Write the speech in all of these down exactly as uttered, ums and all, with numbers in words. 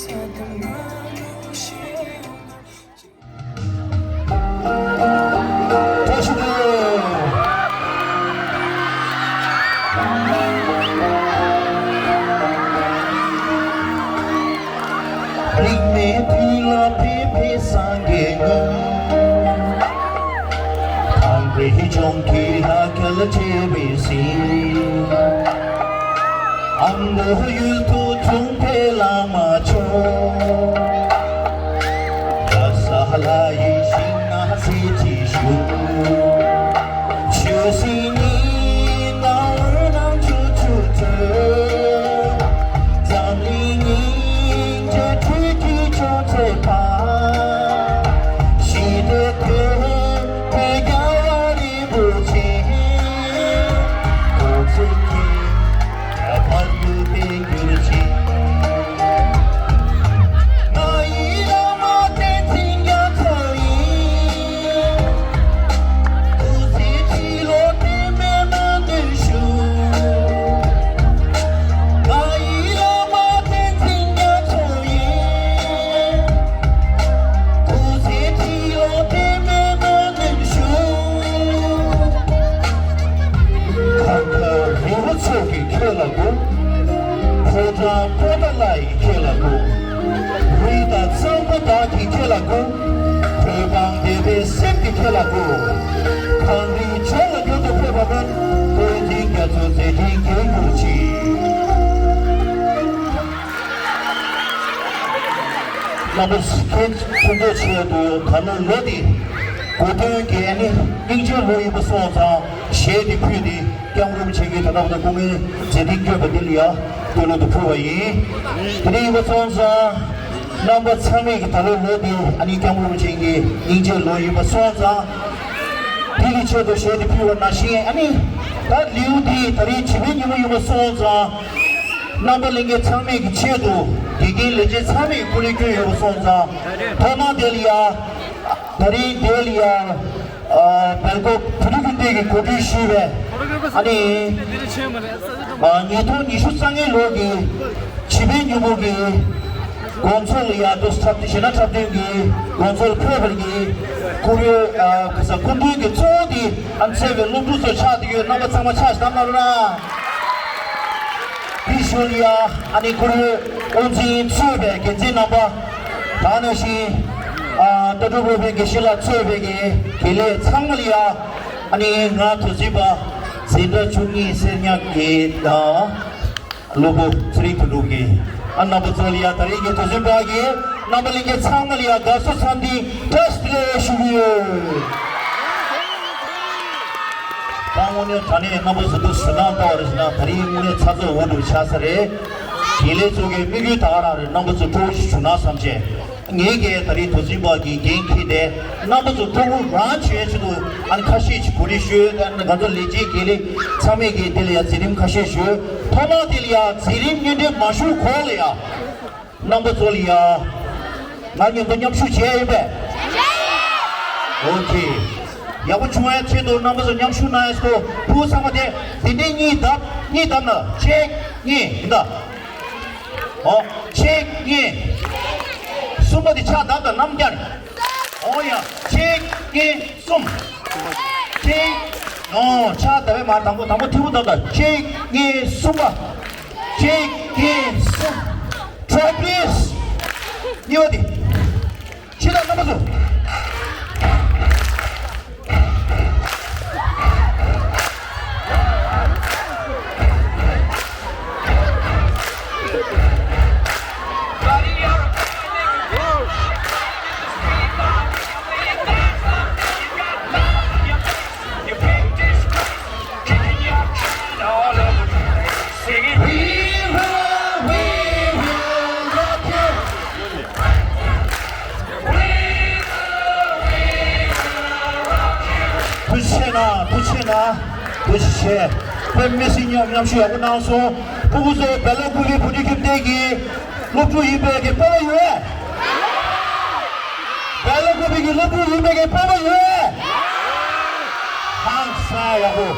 བཀྲ་ཤིས་བདེ་ལེགས། རིག་གནས་དུས་ལ་ཕན་པའི་སངས་རྒྱས་ཀུན། དམ་པའི་ལྗོངས་ཀྱི་ལྷ་སྐལ་བྱེ་བའི་ཟིལ། ཨ་མདོ་ཡུལ་དུ་འཁྲུངས་པའི་བླ་མ་མཆོག། ག་ས་ལ་ཡིད་བཞིན་ན་གསེར་གྱི་ཤུགས། ཆོས་སྲིད་གཉིས་ཀ་འོད་སྣང་ཆུ་ཆུ་འཕྲོས། འཛམ་གླིང་སྙིང་རྗེ་ཁྲོད་ཀྱི་ཅོག་ཙེ་ཕ། ཞི་བདེ་དོན་དུ་རྒྱལ་བ་རིན་པོ་ཆེ། གོ་ཚེ་ཁྱེད་བར་དུ་བརྟན་གྱུར་ཅིག། ང་ཡི་བླ་མ་བསྟན་འཛིན་རྒྱ་མཚོ་ཡིན། སྐུ་ཚེ་ཁྲི་ལོ་བརྟན་པའི་སྨོན་འདུན་ཞུ། ང་ཡི་བླ་མ་བསྟན་འཛིན་རྒྱ་མཚོ་ཡིན། སྐུ་ཚེ་ཁྲི་ལོ་བརྟན་པའི་སྨོན་འདུན་ཞུ། གང་ལྟར་རི་བོ་མཚོ་གིས་ཁྱེད་ལ་བསྐུལ། ཕོ་བྲང་པོ་ཏཱ་ལ་ཡིས་ཁྱེད་ལ་བསྐུལ། རི་དྭགས་གཙང་པོ་དག་གིས་ཁྱེད་ལ་བསྐུལ། བོད་འབངས་སྡེ་པའི་སེམས་ཀྱིས་ཁྱེད་ལ་བསྐུལ། གངས་རིའི་ལྗོངས་ལ་མྱུར་དུ་ཕེབས་པ་སྨོན། བསྟན་འཛིན་རྒྱ་མཚོ་མཛད་འཕྲིན་རྒྱས་གྱུར་ཅིག། རྣམ་པ་ཚོ་མཁྱེན་མཐོང་ཆེད་དུ་ད་ལོ་ལོ་འདི་གོ་སྟོན་གྱི་ཨ་ནི་སྙིང་རྗེའི་ལོ་ཡིན་པ་སོང་ཙང་གཞས་འདི་ཕུལ་ཏེ་སྐྱབས་མགོན་རིན་པོ་ཆེ་གིས་ད་ལྟ་བར་དུ་སྐུ་ངལ་མཛད་དེ་བསྐྱོད་པ་འདི་ལ་ཡ་བསྟོད་བློ་དུ་ཕུལ་བ་ཡིན། དེ་འདྲ་ཡིན་པ་སོང་ཙང་རྣམ་པ་ཚང་མས་ཀྱི་ད་ལོ་ལོ་འདི་ཨ་ནི་སྐྱབས་མགོན་རིན་པོ་ཆེ་གི་སྙིང་རྗེའི་ལོ་ཡིན་པ་སོང་ཙང་། དེ་གི་ཆེད་དུ་གཞས་འདི་ཕུལ་བ་ནང་བཞིན་ཨ་ནི་ད་ལེའུ་འདི་ད་རེས་བྱིས་པའི་ཉིན་མོ་ཡིན་པ་སོང་ཙང་། རྣམ་པ་ལྷན་རྒྱས་ཚང་མས་ཀྱི་ཆེད་དུ་དགེ་རྒན་ལས་བྱེད་ཚང་མས་ཀྱི་སྐུ་ལས་བསྐྱོན་ཡོད་པ་སོང་ཙང་། ཐོག་མར་དེ་ལ་ཡ། ད་རེས་དེ་ལ་ཡ། སྦེལ་ཀོབ་བོད་རིགས་ཁྱིམ་སྡེ་གིས་གོ་སྒྲིག་ཞུས་པའི་ཨ་ནི། ཉིས་སྟོང་ཉི་ཤུ་རྩ་ལྔའི་ལོ་གི་བྱིས་པའི་ཉིན་མོ་གི་དགོང་ཚོགས་ལ་ཡ་ཏོག་ཙམ་འཁྲབ་སྟོན་གཞས་སྣ་འཁྲབ་སྟོན་གྱི་དགོང་ཚོགས་ལ་ཕེབས་པར་གྱི་སྐུ་ཡོད་ག་ས་སྐུ་མདུན་གྱི་གཙོ་བོ་དེ་ཨ་ནི་བྱིས་པའི་སློབ་ཕྲུག་ཚོ་ཆགས་བསྡད་ཡོད། རྣམ་པ་ཚང་མ་ཕྱག་ཞིག་བརྡབ་གནང་རོགས་གནང་། དེའི་ཞོར་ལ་ཡ་ཨ་ནི་སྐུ་ཡོད་དབུ་འཛིན་གཙོས་པའི་འགན་འཛིན་རྣམ་པ་དེ་ནང་བཞིན་ཨ་ལྟ་གྲུབ་སློབ་དཔོན་དགེ་བཤེས་ལགས་གཙོས་པའི་གི་དགེ་ལས་ཚང་མ་ལ་ཡ་ཨ་ནི་ང་དུས་ཆེན་པ་འཛིན་གྲྭ་བཅུ་གཉིས་སེར་ཉག་གི་དང་། སློབ་བུ་ཚེ་རིང་དོན་གྲུབ་ཀྱིས་ཨ་རྣམ་པ་ཚོ་ལ་ཡ་ད་རེས་ཀྱི་དུས་ཆེན་པ་གི་རྣམ་པ་ལྷན་རྒྱས་ཚང་མ་ལ་ཡ་དགའ་བསུ་འཚམས་འདྲི་བཀྲ་ཤིས་བདེ་ལེགས་ཞུ་གི་ཡོད། ད་དངོས་གནས་དྲང་གནས་རྣམ་པ་ཚོ་འདི་ཞུ་སྟངས་ལྟ་བ་རེད་ཟེར་ན་ད་རེས་དངོས་གནས་ཚ་ཚ་འུར་འུར་ཆགས་ས་རེད། དགེ་ལས་ཚོ་གི་དམིགས་ཡུལ་ད་ག་རང་རེད། རྣམ་པ་ཚོ་སྤྲོ་བོ་ཞིག་བྱུང་ན་བསམ་བྱས། ངས་ཀྱིས་ད་རེས་དུས་ཆེན་པ་གི་འགན་འཁྱེར་ཏེ་རྣམ་པ་ཚོ་སྤྲོ་པོ་རང་བྱེད་ཆེད་དུ་ཨ་ནི་ཁ་ཤས་ཅིག་གོ་སྒྲིག་ཞུས། ཨ་ནི་ང་ཚོ་ལས་བྱེད་དགེ་ལས་ཚང་མས་ཀྱིས་དེ་ལ་ཡ་མཛད་རིམ་ཁ་ཤས་ཞུས། ཐོག་མར་དེ་ལ་ཡ་མཛད་རིམ་སྙན་སྒྲོན་མ་ཞུ་གོང་ལ་ཡ་རྣམ་པ་ཚོ་ལ་ཡ་ང་མཉམ་དུ་མཉམ་ཞུགས་བྱས་ཡིན་པས། ཨོ་ཁེ། ཡག་པོ་བྱུང་བའི་ཆེད་དུ་རྣམ་པ་ཚོ་མཉམ་ཞུགས་གནང་ཡ་ཞིག་ཕྲུ་གུ་ཚང་མ་དེ་དེ་འདྲའི་གཉིས་བརྡབ་གཉིས་བརྡབ་ན་གཅིག་གཉིས་ཡིན་ད། ཨོ། གཅིག་གཉིས། གསུམ་པ་དེ་ཕྱག་བརྡབ་དང་། རྣམ་རྒྱལ། ཨོ་ཡ། གཅིག་གཉིས་གསུམ། གཅིག་ཨོ། ཕྱག་བརྡབ་པའི་མར་དང་པོ་དང་པོ་ཐལ་མོ་བརྡབ་དང་། གཅིག་གཉིས་གསུམ་པ། གཅིག་གཉིས་གསུམ། Try please། གཉིས་པ་དེ། ཕྱི་ལ་རྣམ་པ་ཚོ། ཐུགས་རྗེ་ཆེ་གནང་། ཐུགས་རྗེ་ཆེ་གནང་། ཐུགས་རྗེ་ཆེ། དཔེ་མི་སྲིད་མཉམ་མཉམ་ཞུགས་ཡག་པོ་གནང་སོང་། ཕྲུ་གུ་ཚོ་སྦེལ་ཀོབ་ཀྱི་བོད་རིགས་ཁྱིམ་སྡེ་གི་སློབ་ཕྲུག་ཡིན་པའི་གི་སྤོབས་པ་ཡོད། སྦེལ་ཀོབ་ཀྱི་སློབ་ཕྲུག་ཡིན་པའི་གི་སྤོབས་པ་ཡོད། ཧང་སང་ཡག་པོ།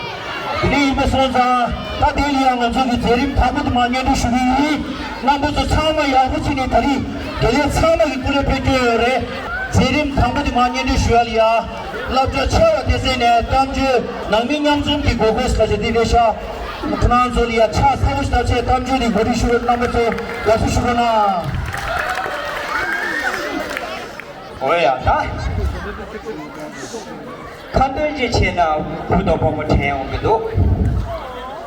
དེ་འདྲ་ཡིན་པ་སོང་ཙང་ད་དེ་ལ་ཡང་ང་ཚོ་གི་མཛད་རིམ་དང་པོ་དེ་མར་སྙན་སྒྲོན་ཞུ་གི་ཡིན། རྣམ་པ་ཚོ་ཚང་མ་ཡག་པོ་བྱས་ནས། ད་རེས་དགེ་ལས་ཚང་མ་གི་སྐུ་ལས་ཕེབས་ཀྱི་ཡོད་རེད། མཛད་རིམ་དང་པོ་དེ་མར་སྙན་སྒྲོན་ཞུ་ཡ་ལ་ཡ། བསླབ་བྱ་ཆེ་བ་དེ་ཚོ་ནས་གཏམ་བརྗོད། ནང་མི་མཉམ་འཛོམས་ཀྱི་དགོས་མཁོ་ཟེར་བ་ཞིག་འདི་རེད་ཤག་ཁོ་རང་ཚོ་ལ་ཡ་ཕྱག་ཚ་པོ་ཞིག་བཏབ་བྱས་གཏམ་བརྗོད་འདི་གོ་སྒྲིག་ཞུ་བའི། རྣམ་པ་ཚོ་ཡག་ཤོས་ཞུ་རོགས་གནང་། འོ་ཡ་ད། ཁ་འདོན་ཅིག་བྱས་ན་བུ་དང་བུ་མོ་དྲན་ཡོང་གི་འདུག་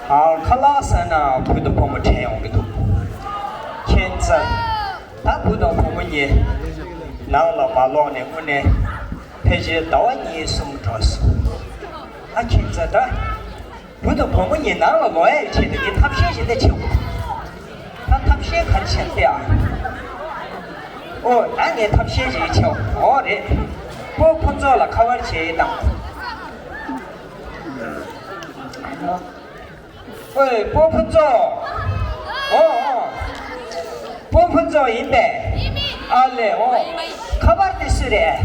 ཨ། ཁ་ལག་ཟ་ན་བུ་དང་བུ་མོ་དྲན་ཡོང་གི་འདུག་ཁྱེད་ཚོ་ད་བུ་དང་བུ་མོ་གཉིས་ནང་ལ་མ་ལོག་ནས་དངོས་གནས་ཕལ་ཆེར་ཟླ་བ་གཉིས་གསུམ་འགྲོ་སོང་། ཨ། ཁྱེད་ཚོ་ད། བུ་དང་བུ་མོ་གཉིས་ནང་ལ་ལོག་ཡའི་ཆེད་དུ་ངས་ཐབས་ཤེས་ཤིག་ལས་བྱེད་དགོས། ད་ཐབས་ཤེས་ག་རེ་བྱེད་ཏེ་ཨ། ཨོ། ད་ངས་ཐབས་ཤེས་ཤིག་བྱེད། ཨོ་རེད། སྤོ་ཕུན་ཚོགས་ལ་ཁ་པར་བྱེད་བཏང་། ཨོའི། སྤོ་ཕུན་ཚོགས། ཨོ་ཨོ། སྤོ་ཕུན་ཚོགས་ཡིན་པས། ཨ་ལས། ཨོ། ཁ་པར་དེ་སུ་རེད།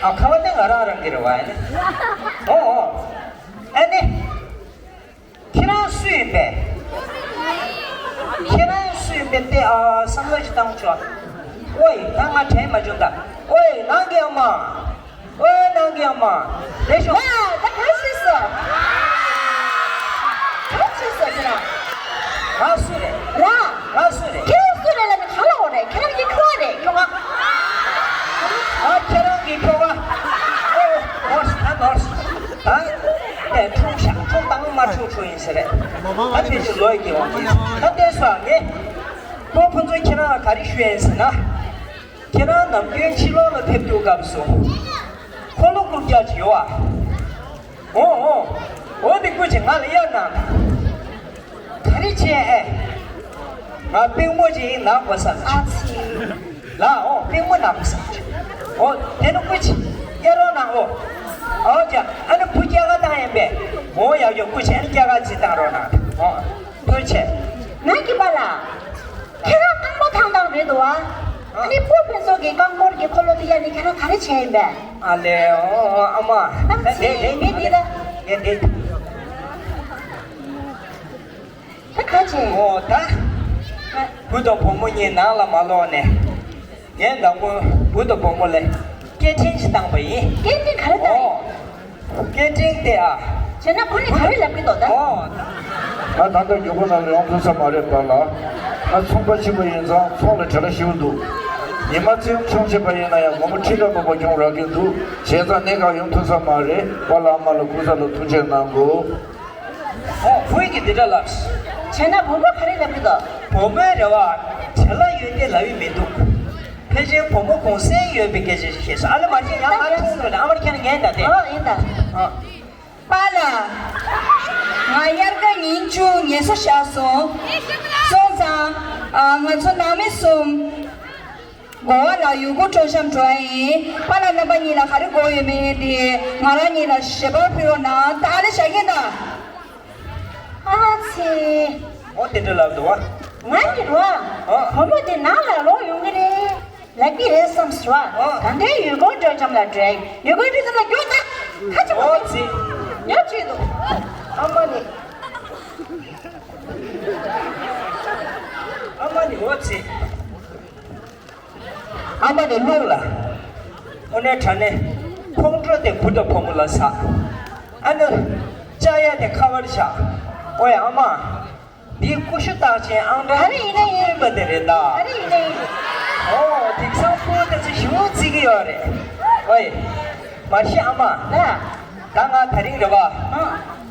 ཨ། ཁ་པར་དེ་ང་རང་རང་གི་རེད་བ། ཨ་ནི། ཨོ་ཨོ། ཨ་ནི། ཁྱེད་རང་སུ་ཡིན་པས། ཁྱེད་རང་སུ་ཡིན་པས་ཏེ། ཨ། བསམ་བློ་ཞིག་བཏང་ཆོག་ཨོའི། ད་ང་དྲན་མ་བྱུང་ད། ཨོའི། ནང་གི་ཨ་མ། ཨོའི། ནང་གི་ཨ་མ། ལེགས་ཤོག་ད་ག་རེ་བྱས་སོང་། ག་རེ་བྱས་སོང་ཁྱེད་རང་། ང་སུ་རེད། ར། ང་སུ་རེད། ཁྱེད་རང་སུ་རེད་ལབ་ནས་ག་ལ་འོ་རེད། ཁྱེད་རང་གི་ཁྱོ་ག་རེད། ཁྱོ་ག་ང་ཁྱེད་རང་གི་ཁྱོ་ག་ཨོ། ནོར་སོང་། ད་ནོར་སོང་། ད་ཨེ། འཁྲུངས་ཤག་འཁྲུངས་དང་མ་འཁྲུངས་འཁྲུངས་ཡིན་ས་རེད། ད་དེ་ཚོ་ལོས་ཀྱི་འོང་གི། ད་བལྟས་སོང་ངས། སྤོ་ཕུན་ཚོགས་ཁྱེད་རང་ལ་ག་རེ་ཞུ་ཡིན་ཟེར་ན། ཁྱེད་རང་ནམ་རྒྱུན་ཕྱི་ལོགས་ལ་ཕེབས་དུས་སྐབས་སུ། འཁོར་ལོ་རྐུབ་བཀྱག་ཅིག་ཡོད་ཨ། འོ་འོ། འོ་དེ་སྐུ་མཁྱེན་ང་ལ་གཡར་གནང་དང་། ག་རེ་བྱས་ཨེ། ང་པུས་མོ་ཅིག་ནག་པོ་བསམ་ཨ་ཙི། ལ། འོ་པུས་མོ་ནག་པོ་བསམ་ཅིག་འོ་དེ་ནི་སྐུ་མཁྱེན་གཡར་རོགས་གནང་། འོ། འོ་ཀྱང་ཨ་ནི་བུ་སྐྱེས་སྐར་བཏང་ཡིན་པས། འོ་ཡག་ཡོ། སྐུ་མཁྱེན་ཨ་ནི་སྐྱེས་སྐར་ཅིག་བཏང་རོགས་གནང་། འོ། ཐུགས་རྗེ་ཆེ། ང་གི་པཱ་ལགས། ཁྱེད་རང་རྐང་པ་ཐང་ཐང་རེད་འདུག་ཨ། ཨ་ནི་སྤོ་ཕུན་ཚོགས་ཀྱི་རྐང་འཁོར་གྱི་འཁོར་ལོ་དེ་གཡར་ནས་ཁྱེད་རང་ག་རེ་བྱས་ཡིན་པས། ཨ་ལས། ཨོ་ཨ་མ། ཨ་ཙི། དེ་དེ་མི་འདི་ལ། དེ་དེ། ད་ག་བྱས། ཨོ་ད། བུ་དང་བུ་མོ་གཉིས་ནང་ལ་མ་ལོག་ནས། ངས་དང་པོ་བུ་དང་བུ་མོ་ལ་སྐད་འཕྲིན་ཞིག་བཏང་པ་ཡིན། སྐད་འཕྲིན་ག་རེ་བཏང་ཡིན། ཨོ། སྐད་འཕྲིན་དེ་ཨ། བྱས་ན་ཁོ་ནི་ག་རེ་ལབ་ཀྱི་འདུག་ད། ཨོ། ང་ད་ལྟ་མགྱོགས་པོ་ནང་ལ་ཡོང་ཐུབ་ས་མ་རེད་པཱ་ལགས། ང་ཚོང་པ་ཕྱུག་པོ་ཡིན་ཙང་ཚོང་ལ་བྲེལ་བ་ཞེ་པོ་འདུག་ཉི་མ་ཚེ་ཡུན་ཆུང་བྱས་པ་ཡིན་ན་ཡང་སྒོར་མོ་ཁྲི་ཕྲག་མང་པོ་སྐྱོང་རག་གི་འདུག་བྱས་ཙང་གནད་འགག་ཡོང་ཐུབ་ས་མ་རེད། པཱ་ལགས་ཨ་མ་ལགས་སྐུ་ཚ་ལ་ཐུགས་རྗེ་གནང་དགོས། ཨོ། བུ་ཡིས་ཀྱིས་འདི་འདྲ་ལབ། བྱས་ན་བུ་མོ་ག་རེ་ལབ་ཀྱི་འདུག་བུ་མོའི་རེ་བ་བྲེལ་བ་ཡོད་དེ་ལབ་ཡི་མི་འདུག་ཕལ་ཆེར་བུ་མོ་གུང་སེང་ཡོད་པའི་སྐད་ཆ་ཞིག་བཤད་སོང་། ཨ་ལེ། མ་གཞི་ཡང་ང་ཐུག་འགྲོ་ནས་ཨ་མར་ཁྱེད་ངན་ད་དེ། ཨོ་ཡིན་ད། ཨ། པཱ་ལགས། ང་དབྱར་ཁ་ཉིན་བཅུ་ངལ་གསོ་བཞག་སོང་། སོང་ཙང་། ཨ། ང་ཚོ་ནང་མི་གསུམ། གོ་བ་ལ་ཡུལ་སྐོར་སྤྲོ་འཆམ་འགྲོ་ཡ་ཡིན། པཱ་ལགས་རྣམ་པ་གཉིས་ལ་ག་རེ་དགོས་ཡོད་མེད་དེ་ང་རང་གཉིས་ལ་ཞལ་པར་ཕུལ་རོགས་གནང་། ད་ཨ་ལེ་བཞག་གི་ཡིན་ད། ཨ་ཙི། ཨོ་དེ་འདྲ་ལབ་འདུག་བ། ང་གཉིས་རོ། ཨ། བུ་མོ་དེ་ནང་ལ་ལོག་ཡོང་གི་རེད། ལབ་ཀྱི་རེད་བསམ་སོང་བ། ཨ། ད་ལྟའི་ཡུལ་སྐོར་སྤྲོ་འཆམ་ལ་འགྲོ་ཡ་ཡིན། ཡུལ་སྐོར་སྤྲོ་འཆམ་ལ་རྒྱུགས་ད། ཁ་ཆེ་པོ། ཨོ་ཙི། ཉོ་བྱེད་འདུག་ཨ་མ་ནི། ཨ་མ་ནི་ཨོ་ཙི། ཨ་མ་ནི་རླུང་ལ། དངོས་གནས་དྲང་གནས་ཁོང་ཁྲོ་དེ་བུ་དང་བུ་མོ་ལ་ཟ། ཨ་ནི། ལྕགས་ཡ་དེ་ཁ་པར་བཞག་ཨོ་ཡ་ཨ་མ། འདིའི་ཀུ་ཤུ་རྟགས་ཅན་ཨང་གྲངས་ག་རེ་ཡིན་ན་ཡིན། བདུན་པ་དེ་རེད་ད། ག་རེ་ཡིན་ན་ཡིན། ཨོ་དེང་སང་ཕྲུ་གུ་དེ་ཚོ་ཞེ་པོ་བརྩི་གི་ཡོད་རེད། ཨོ་ཡ། མ་གཞི་ཨ་མ། ལ། ད་ང་དེ་རིང་རེད་བ། ཨ།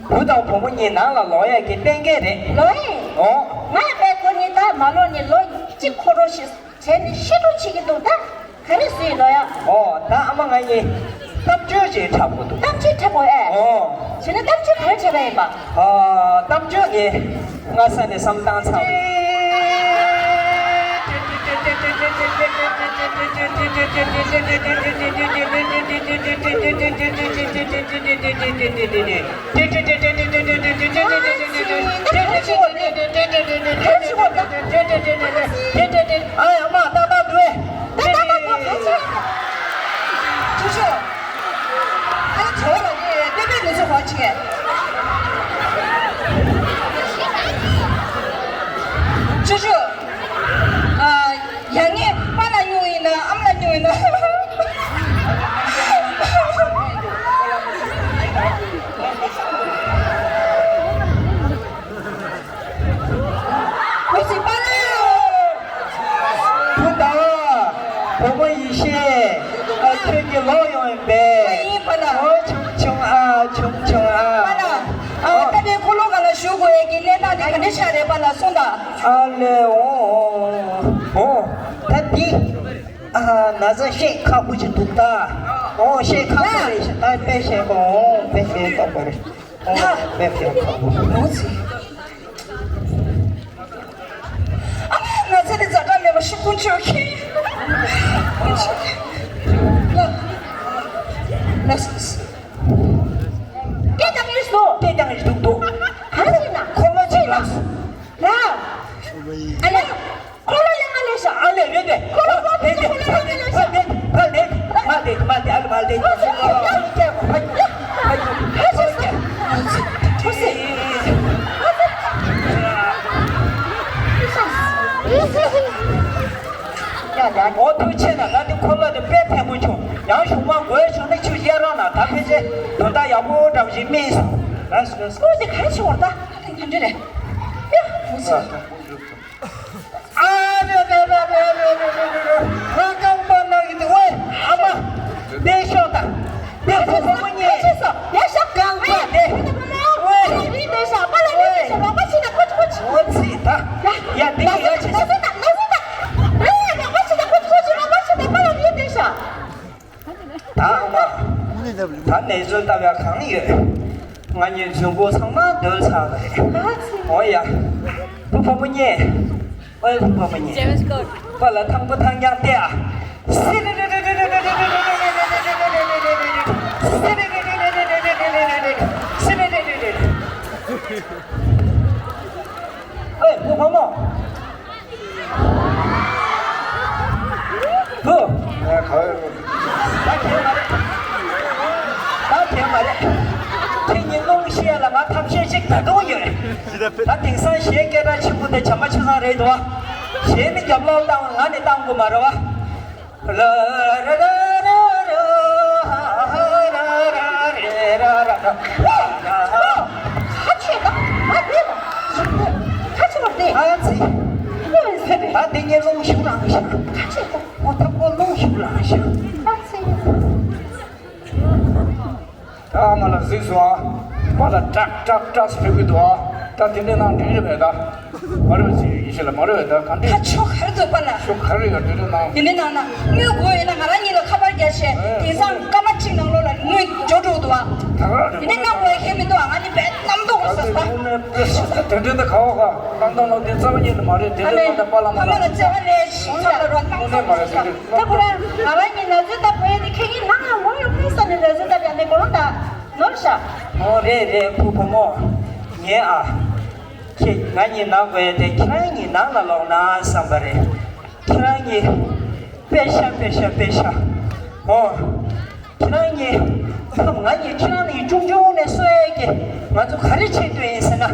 བུ་དང་བུ་མོ་གཉིས་ནང་ལ་ལོག་ཡ་གི་གཏན་འཁེལ་རེད། ལོས། ཨོ། ང་དཔེ་ཁོ་གཉིས་ད་མ་ལོག་ནས་ལོ་གཅིག་འཁོར་རོགས་ཞེས་བྱས་ནས་ཤི་འགྲོ་བྱེད་ཀྱི་འདུག་ད་ག་རེ་བཟོས་ཡིན་ལོ་ཡ། ཨོ་ད་ཨ་མ་ང་གཉིས་གཏམ་བརྗོད་ཅིག་འཁྲབ་དགོས་འདུག་གཏམ་བརྗོད་འཁྲབ་དགོས་ཨེ། ཨོ། བྱས་ན་གཏམ་བརྗོད་ག་རེ་བྱས་པ་ཡིན་པ། ཨ། གཏམ་བརྗོད་ངས་སྔ་ས་ནས་བསམ་བཏང་ཚར། ཨ་ཡ་མ་ཏག་ཏག་འདུག་ཨེ། ཏག་ཏག་ཏག་ཏག་ག་ཚོད། ཅི་ཞོག་ཨ་ལ་བྲོ་བ་ལ་ནི་སྟོད་པའི་མི་ཚོ་གོ་ཅི། ཁྱོད་ཀྱི་ལོག་ཡོང་ཡིན་པས། ཨ་ཡིན་པ་ལ། ཨོ་ཆུང་ཆུང་ཨ་ཆུང་ཆུང་ཨ། པ་ལ། ཨ་ད་ནི་ཁོ་ལོ་ག་ལ་ཞུ་དགོས་ཡས་ཀྱི་གནས་སྟངས་དེ་ག་འདྲ་ཆགས་རེད་པ་ལ་གསུངས་དང་། ཨ་ལེ་ཨོ་ཨོ་ཨོ། ད་འདི་ཨ་ན་ཚ་བཤད་ཁག་པོ་ཅིག་འདུག་ད། ཨོ་བཤད་ཁག་པོ་རེད་ཤག་ད་དཔེ་བཤད་གོ་ཨོ་དཔེ་བཤད་ཁག་པོ་རེད། ཨོ་དཔེ་བཤད་ཁག་པོ། ཨོ་ཙི། ཨ་མ་ང་ཚེ་འདི་ཛ་དྲག་མེད་པ་ཤི་ཁུངས་ཆོད་ཁྱེད། ལ། ལ་སི་སི། སྐད་བཏང་ཡོད་སོ། སྐད་བཏང་ཡོད་འདུག་འདུག་ག་རེ་ཟེར་ན། ཁོ་མ་ཅིག་ལ། ལ། ཨ་ལ། ཁོ་ལ་ཡང་ང་ལས་ཤ། ཨ་ལས་རེད་དེ། ཁོ་ལ་ཁོ་ལ་ཁོ་ལ་ཡང་ང་ལས་ཤ། ཕ་ལས་ཕ་ལས་ཕ་ལས་ཨ་ལ་མ་ལས་ཨ་ལ་མ་ལས། ཨོ་ཐུགས་ཆེ་ན་ང་འདི་ཁོ་ལ་དེ་དཔེ་ཕན་པོ་བྱུང་། ཡང་གཞུག་མ་དགོས་བྱུང་ན་ཁྱོད་བཤད་རོགས་གནང་། ད་ཕལ་ཆེར་དོན་དག་ཡག་པོ་འདྲ་བོ་ཞིག་སྨིན་སོང་། ལགས་སོ་ལགས་སོ། ཁོ་དེ་ག་རེ་བྱེད་བར་ད་ད་དེ་ག་འདྲ་རེད། ཡ་ཧུ་ཙི། ཨ་རེ་རེ་རེ་རེ་རེ་རེ་རེ། ང་རྐང་པ་ལག་གི་འདུག་ཝེ་ཨ་མ། བསྡད་ཤོག་དང་། བསྡད་ཤོག་བུ་མོ་གཉིས། ཡ་ཤག་གང་པ་དེ། ཝེ། རི་བསྡད་ཤག་པ་ལ་རི་བསྡད་ཤག་རོགས་པ་བྱེད་དང་ཁོ་ཁོ་ཁོ། ཨོ་ཙི་ད། ཡ་དེ་ཡ་ཆེ་ཤག་ན་ཟི་ད་ན་ཟི་ད། རོགས་པ་བྱེད་དང་ཁོ་ཁོ་ཁོ་རོགས་པ་བྱེད་དང་པ་ལ་རི་བསྡད་ཤག་ད་ཨ་མ། ད་གནས་ཚུལ་ལྟ་བ་གང་ཡོད། ང་གཉིས་རྫུན་པོ་ཚང་མ་འདོན་ཚར་བ་རེད། ཨ་ཙི། འོ་ཡ། བུ་བུ་མོ་གཉིས། ཨོ་བུ་བུ་མོ་གཉིས། པ་ལ་ཐང་པོ་ཐང་རྐྱང་སྟེ་ཨ། སི་རི་རི་རི་རི། ཨོ་བུ་བུ་མོ། བུ། ཨ་ག་བའི་བུ། ད་དེ་མ་རེད། ད་དེ་མ་རེད། ཁྱེད་གཉིས་སློང་བཤད་ལ་ང་ཐབས་ཤེས་ཤིག་ད་དུང་ཡོད། ད་དེང་སང་གཞས་སྐད་གྲགས་ཆེན་པོ་དེ་བྱམས་པ་ཆོས་བཟང་རེད་དོ། གཞས་ནི་རྒྱབ་ལོག་བཏང་ང་ནི་བཏང་དགོས་མ་རེད་བ། ལ་ར་ར་ར་ར་ར་ར་ར་ར་ར་ར། ཁ་ཆེ་ད། ཨ་དེ་ད། ཁ་ཆེ་བ་དེ། ཨ་ཙི། ཨོ་ཟེར་བས། ད་དེ་ངས་རླུང་ཤུགས་ལངས་ཤག་ཁ་ཆེ་ད། ཨོ་ད་ཁོ་རླུང་ཤུགས་ལངས་ཤག་ཨ་ཙི། ད་ཨ་མ་ལ་གཟིགས་སོང་ཨ། པ་ལ་ཀྲག་ཀྲག་ཀྲག་ཟེར་ཕེབས་ཀྱི་འདུག་ཨ། ད་དེ་འདྲའི་ནང་འགྲིག་རེད་པས་ད། མ་རེད་པ་ཟེར་ཡིན་ཤག་ལ་མ་རེད་པས་ད་ག་འདྲས། ད་ཆོ་ག་རེ་འདུག་པ་ལ། ཆོ་ག་རེ་ཡོད་དེ་འདྲའི་ནང་། དེ་འདྲའི་ནང་ན་དངུལ་དགོས་ཡོད་ན་ང་རང་གཉིས་ལ་ཁ་པར་རྒྱག་བྱས། ཨེ། དེང་སང་སྐར་མ་གཅིག་ནང་ལོགས་ལ་དངུལ་འབྱོར་འགྲོ་འདུག་ཨ། ད་ག་རེ་རེད། དེ་འདྲའི་གནང་དགོས་ཡ་གལ་མི་འདུག་ཨ། ང་གཉིས་བས་རྣམ་རྟོག་རུ་ཟ་ད། དེ་འདྲའི་ད་ག་བ་ག་རྣམ་རྟོག་ལ་དེ་རྩ་བ་ཉིད་ནས་མ་རེད། དེ་འདྲའི་ནང་ད་པ་ལ་མ་ཕ་མ་ལ་བརྩེ་བ་ལས་ཤིང་ཚ་ལ་རོ་རྣམ་རྟོག་རུ་ཟ་ད། ད་ཁོ་རང་ང་རང་གཉིས་ན་ཚོད་ད་བོད་ཡིན་དེ་ཁྱེད་གཉིས་ནང་ལ་ལོག་ཡོང་མིན་ས་ནས་ན་ཚོད་ད་ཡང་ནས་གོ་རང་ད་ནོར་ཤག་ཨོ་རེད་རེད་བུ་བུ་མོ། ངས་ཨ། ཁྱེད་ང་གཉིས་ནང་དགོས་ཏེ་ཁྱེད་རང་གཉིས་ནང་ལ་ལོག་ན་བསམ་པ་རེད། ཁྱེད་རང་གཉིས། དཔེ་ཤ་དཔེ་ཤ་དཔེ་ཤ། ཨོ། ཁྱེད་རང་གཉིས། ཁམས་ང་གཉིས་ཁྱེད་རང་གཉིས་ཆུང་ཆུང་ནས་གསོ་ཡས་ཀྱི་ང་ཚོ་ག་རེ་བྱེད་འདོད་ཡིན་ཟེར་ན།